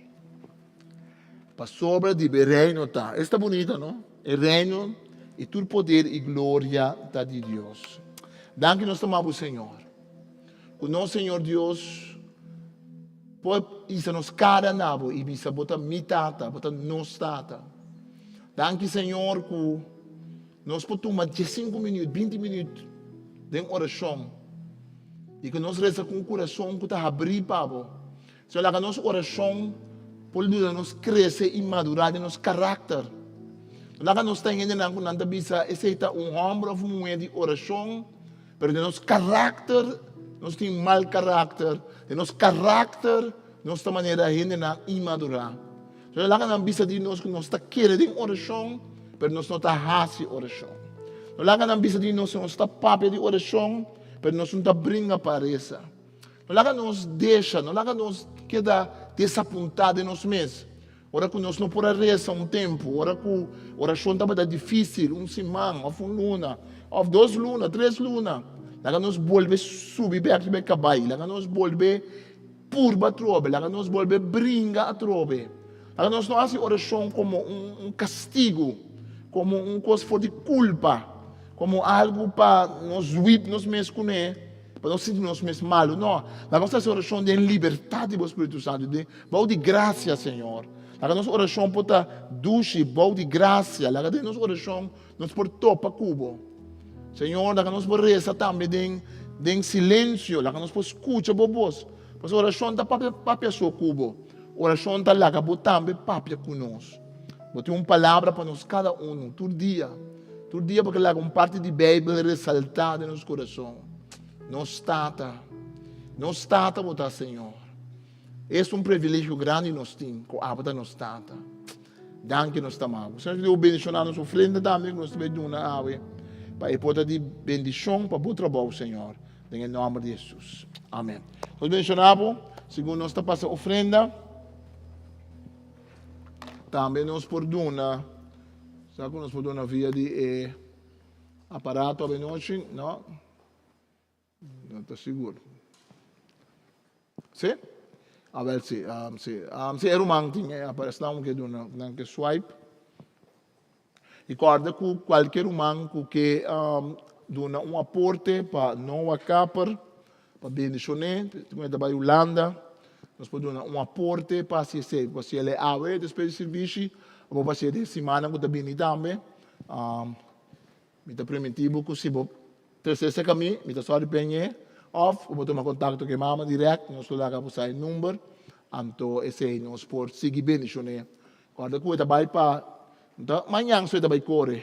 Pasobra di bo e reino ta. Esta bunita, no? E reino i tur poder i gloria ta di Dios. Danki nos ta maba Señor. Ku nos Señor Dios por hisa nos kara na bo i bisa bo ta mi tata, bo ta nos tata. Danki Señor ku nos por tuma diesinku minüt, binti minüt den orashon i ku nos resa ku un kurason ku ta habrí pa bo. Señor, laga nos orashon por yuda nos krese i madurá den nos karakter. No laga nos ta hendenan ku nan ta bisa esei ta un hòmber òf un muhé di orashon, pero den nos karakter nos tin mal karakter, den nos karakter nos ta manera hendenan inmadurá. Señor, laga nan bisa di nos ku nos ta kere den orashon, pero nos no ta hasi orashon. No laga nan bisa di nos ku nos ta papia di orashon, pero nos no ta bringa pa resa. No laga nos desha, no laga nos keda desapuntá den nos mes. Ora ku nos no por a resa un tempu, ora ku orashon tabata difísil, un siman òf un luna, òf dos luna, tres luna, laga nos bolbe subi bèk riba e kabai, laga nos bolbe purba atrobe, laga nos bolbe bringa atrobe. Laga nos no hasi orashon komo un kastigu, komo un kos for di kulpa, komo algu pa nos wip nos mes kuné. Pa no sinti nos mes malu, no. Laga nos hasi orashon den libertat di bo Spiritu Santu, den bou di grasia, Señor. Laga nos orashon por ta dushi, bou di grasia. Laga den nos orashon nos por topa ku bo. Señor, laga nos por resa tambe den den silensio. Laga nos por skucha bo bos. Pasobra orashon ta papia papia so ku bo. Orashon ta laga bo tambe papia ku nos. Bo tin un palabra pa nos kada unu, tur dia. Tur dia bo ke laga un parti di Beibel resaltá den nos kurason. Nos Tata, nos Tata bo ta, Señor. Es un privilegio grandi nos tin ku abo ta nos Tata. Danki nos ta ama bo. Señor, Dios bendishoná nos ofrenda tambe ku nos ta bai duna awe pa e por ta di bendishon pa bo trabou, Señor. Den e nòmber di Hesus. Amen. Nos bendishoná bo segun nos ta pasa ofrenda. Tambe nos por duna, sa ku nos por duna via di e aparato abenochi? No, no ta sigur. Si? Awel si, si. Si e ruman tin e aparato, esnan ku ke duna, nan ke swipe. I kòrda ku kualke ruman ku ke duna un aporte pa Noah Kapper, pa bendishon'é, ku e ta bai Hulanda, nos por duna un aporte pa hasi esei. Por hasi el e awe despues di sirbishi, o por hasi den simannan ku ta bini tambe. Mi ta primintí bo ku si bo trese esei ka mi, mi ta sòri p'e òf bo tuma kontakto ku e mama dirèkt, nos lo laga bo sa e number, anto esei nos por sigui bendishon'é. Kòrda ku e ta bai pa, no ta mañan so e ta bai kore,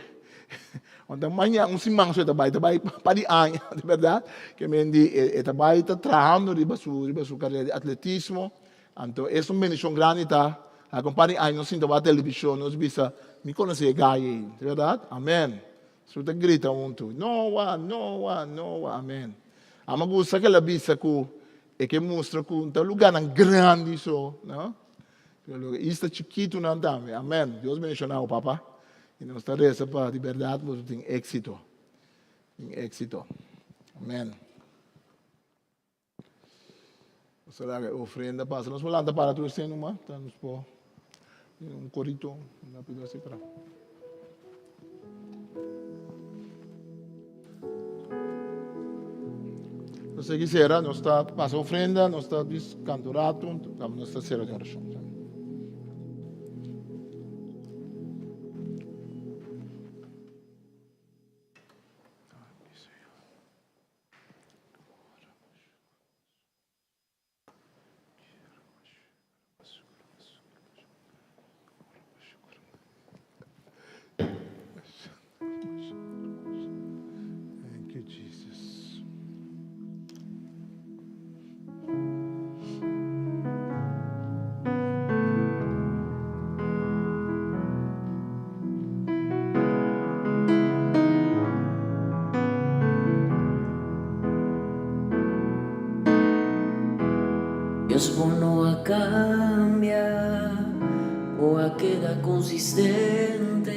no ta mañan, un siman so e ta bai, e ta bai pa di aña, di bèrdat. Ke men di e ta bai ta trahando riba su, riba su karera di atletismo. Anto es un bendishon grandi ta laga un par di aña nos sinta wak televishon nos bisa mi konosé e gai ei, ta bèrdat? Amèn. Su ta grita huntu, Noa, Noa, Noa, amèn. Amo gusta ku el a bisa ku e ke mustra ku ta lugánan grandi so, no? Pero isla chikitunan tambe, amèn. Dios bendishoná bo papa i nos ta resa pa di bèrdat boso tin éksito, tin éksito. Amèn. Nos ta laga e ofrenda pasa. Nos por lanta para tur esei numa. Ta nos por un korito rapido así para. Nos ta sera, nos ta pasa ofrenda, nos ta dis kanto rato, nos ta sera den orashon. Thank you, Jesus. Dios bo no a cambia, bo a keda consistente.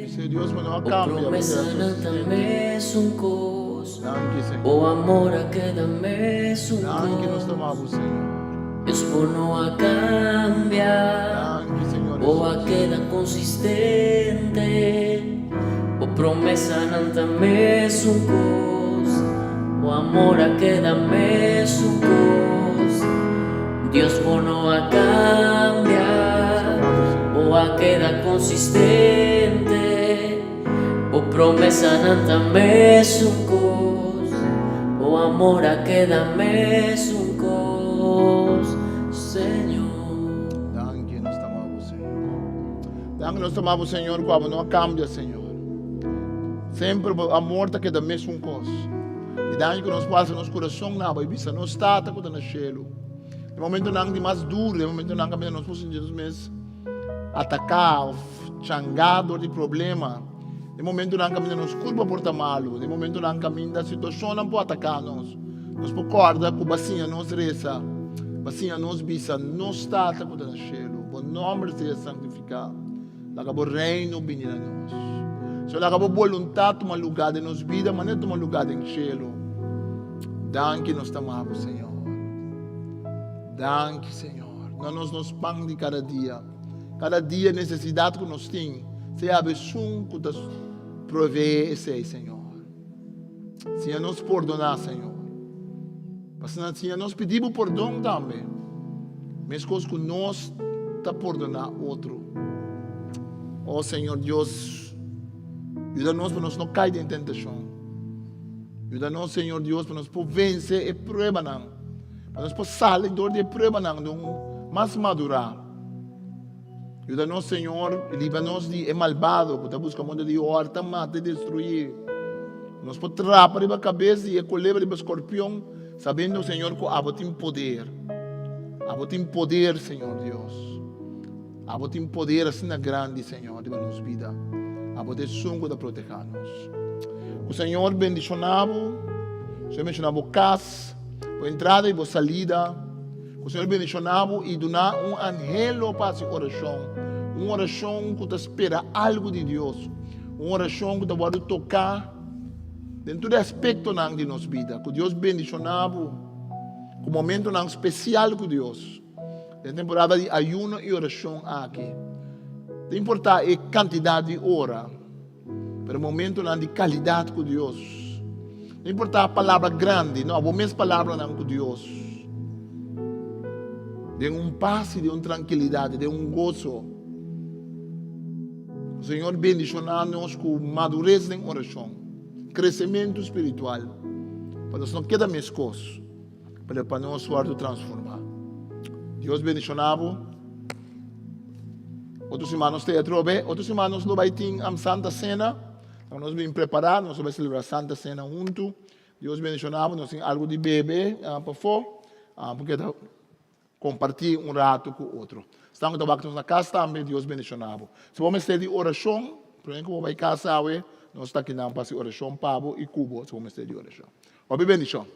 Dice Dios bo no a Bo cambia, bo keda promesanan ta consistente. mesun cos, Danki Señor. bo amor a keda mesun Danki nos ta cos. ama bo Señor. Dios bo no a cambia, Danki Señor bo a Jesus. keda consistente. Bo promesanan ta mesun kos, bo amor a keda mesun kos. Dios bo no a kambia, bo a keda konsistente. Bo promesanan ta mesun kos, bo amor a keda mesun kos, Señor. Danki nos ta amabo Señor. Danki nos ta amabo Señor ku abo no a kambia Señor. Semper bo amor ta keda mesun kos. I danki ku nos por alsa nos kurason na abo i bisa nos Tata ku ta na shelu. Den momentonan di mas duru, den momentonan kaminda nos por sinti nos mes ataká òf changá dor di problema, den momentonan kaminda nos kurpa por ta malu, den momentonan kaminda situashonnan por ataká nos, nos por kòrda ku bo a siña nos resa, bo a siña nos bisa, Nos Tata ku ta na shelu, bo nòmber sea santifiká. Laga bo reino bini na nos. Señor, laga bo boluntat tuma lugá den nos bida manera tuma lugá den shelu. Danki nos ta ama bo, Señor. Danki, Señor. Duna nos nos pan di kada dia. Kada dia nesesidat ku nos tin, sea abo esun ku ta proveé esei, Señor. Siña nos pordoná, Señor. Pasobra siña nos pidi bo pordon tambe, meskos ku nos ta pordoná otro. O Señor Dios, yuda nos pa nos no kai den tentashon. Yuda nos, Señor Dios, pa nos por vense e pruebanan, pa nos por sali dor di e pruebanan di un mas madurá. Yuda nos, Señor, i libra nos di e malbado ku ta buska moda di hòrta, mata i destruí. Nos por trapa riba kabes di e kolebra, riba skorpion, sabiendo, Señor, ku abo tin poder. Abo tin poder, Señor Dios. Abo tin poder asina grandi, Señor, riba nos bida. Abo ta esun ku ta protehá nos. Ku Señor bendishoná bo, Señor bendishoná bo kas, bo entrada i bo salida. Ku Señor bendishoná bo i duna un anhelo pa hasi orashon, un orashon ku ta spera algu di Dios, un orashon ku ta wòrdu toká den tur e aspektonan di nos bida. Ku Dios bendishoná bo ku momentonan spesial ku Dios den temporada di ayuno i orashon aki. Ta importá e kantidat di ora, pero momentonan di kalidat ku Dios. No importá palabra grandi, no, bo mes palabranan ku Dios. Den un pas i den un trankilidat, den un goso. Señor bendishoná nos ku madures den orashon, kresementu spiritual, pa nos no keda meskos, pero pa nos wòrdu transformá. Dios bendishoná bo. Otro siman nos ta atrobe. Otro siman nos lo bai tin am Santa Cena. Laga nos bin prepará, nos lo bai selebrá Santa Cena huntu. Dios bendishoná bo. Nos tin algu di bebe pafó. Bo keda. Kompartí un ratu ku otro. Esnan ku ta wak nos na kas tambe, Dios bendishoná bo. Si bo mester di orashon, promé ku bo bai kas awe, nos ta akinan pa hasi orashon pa bo i ku bo si bo mester di orashon. Hopi bendishon!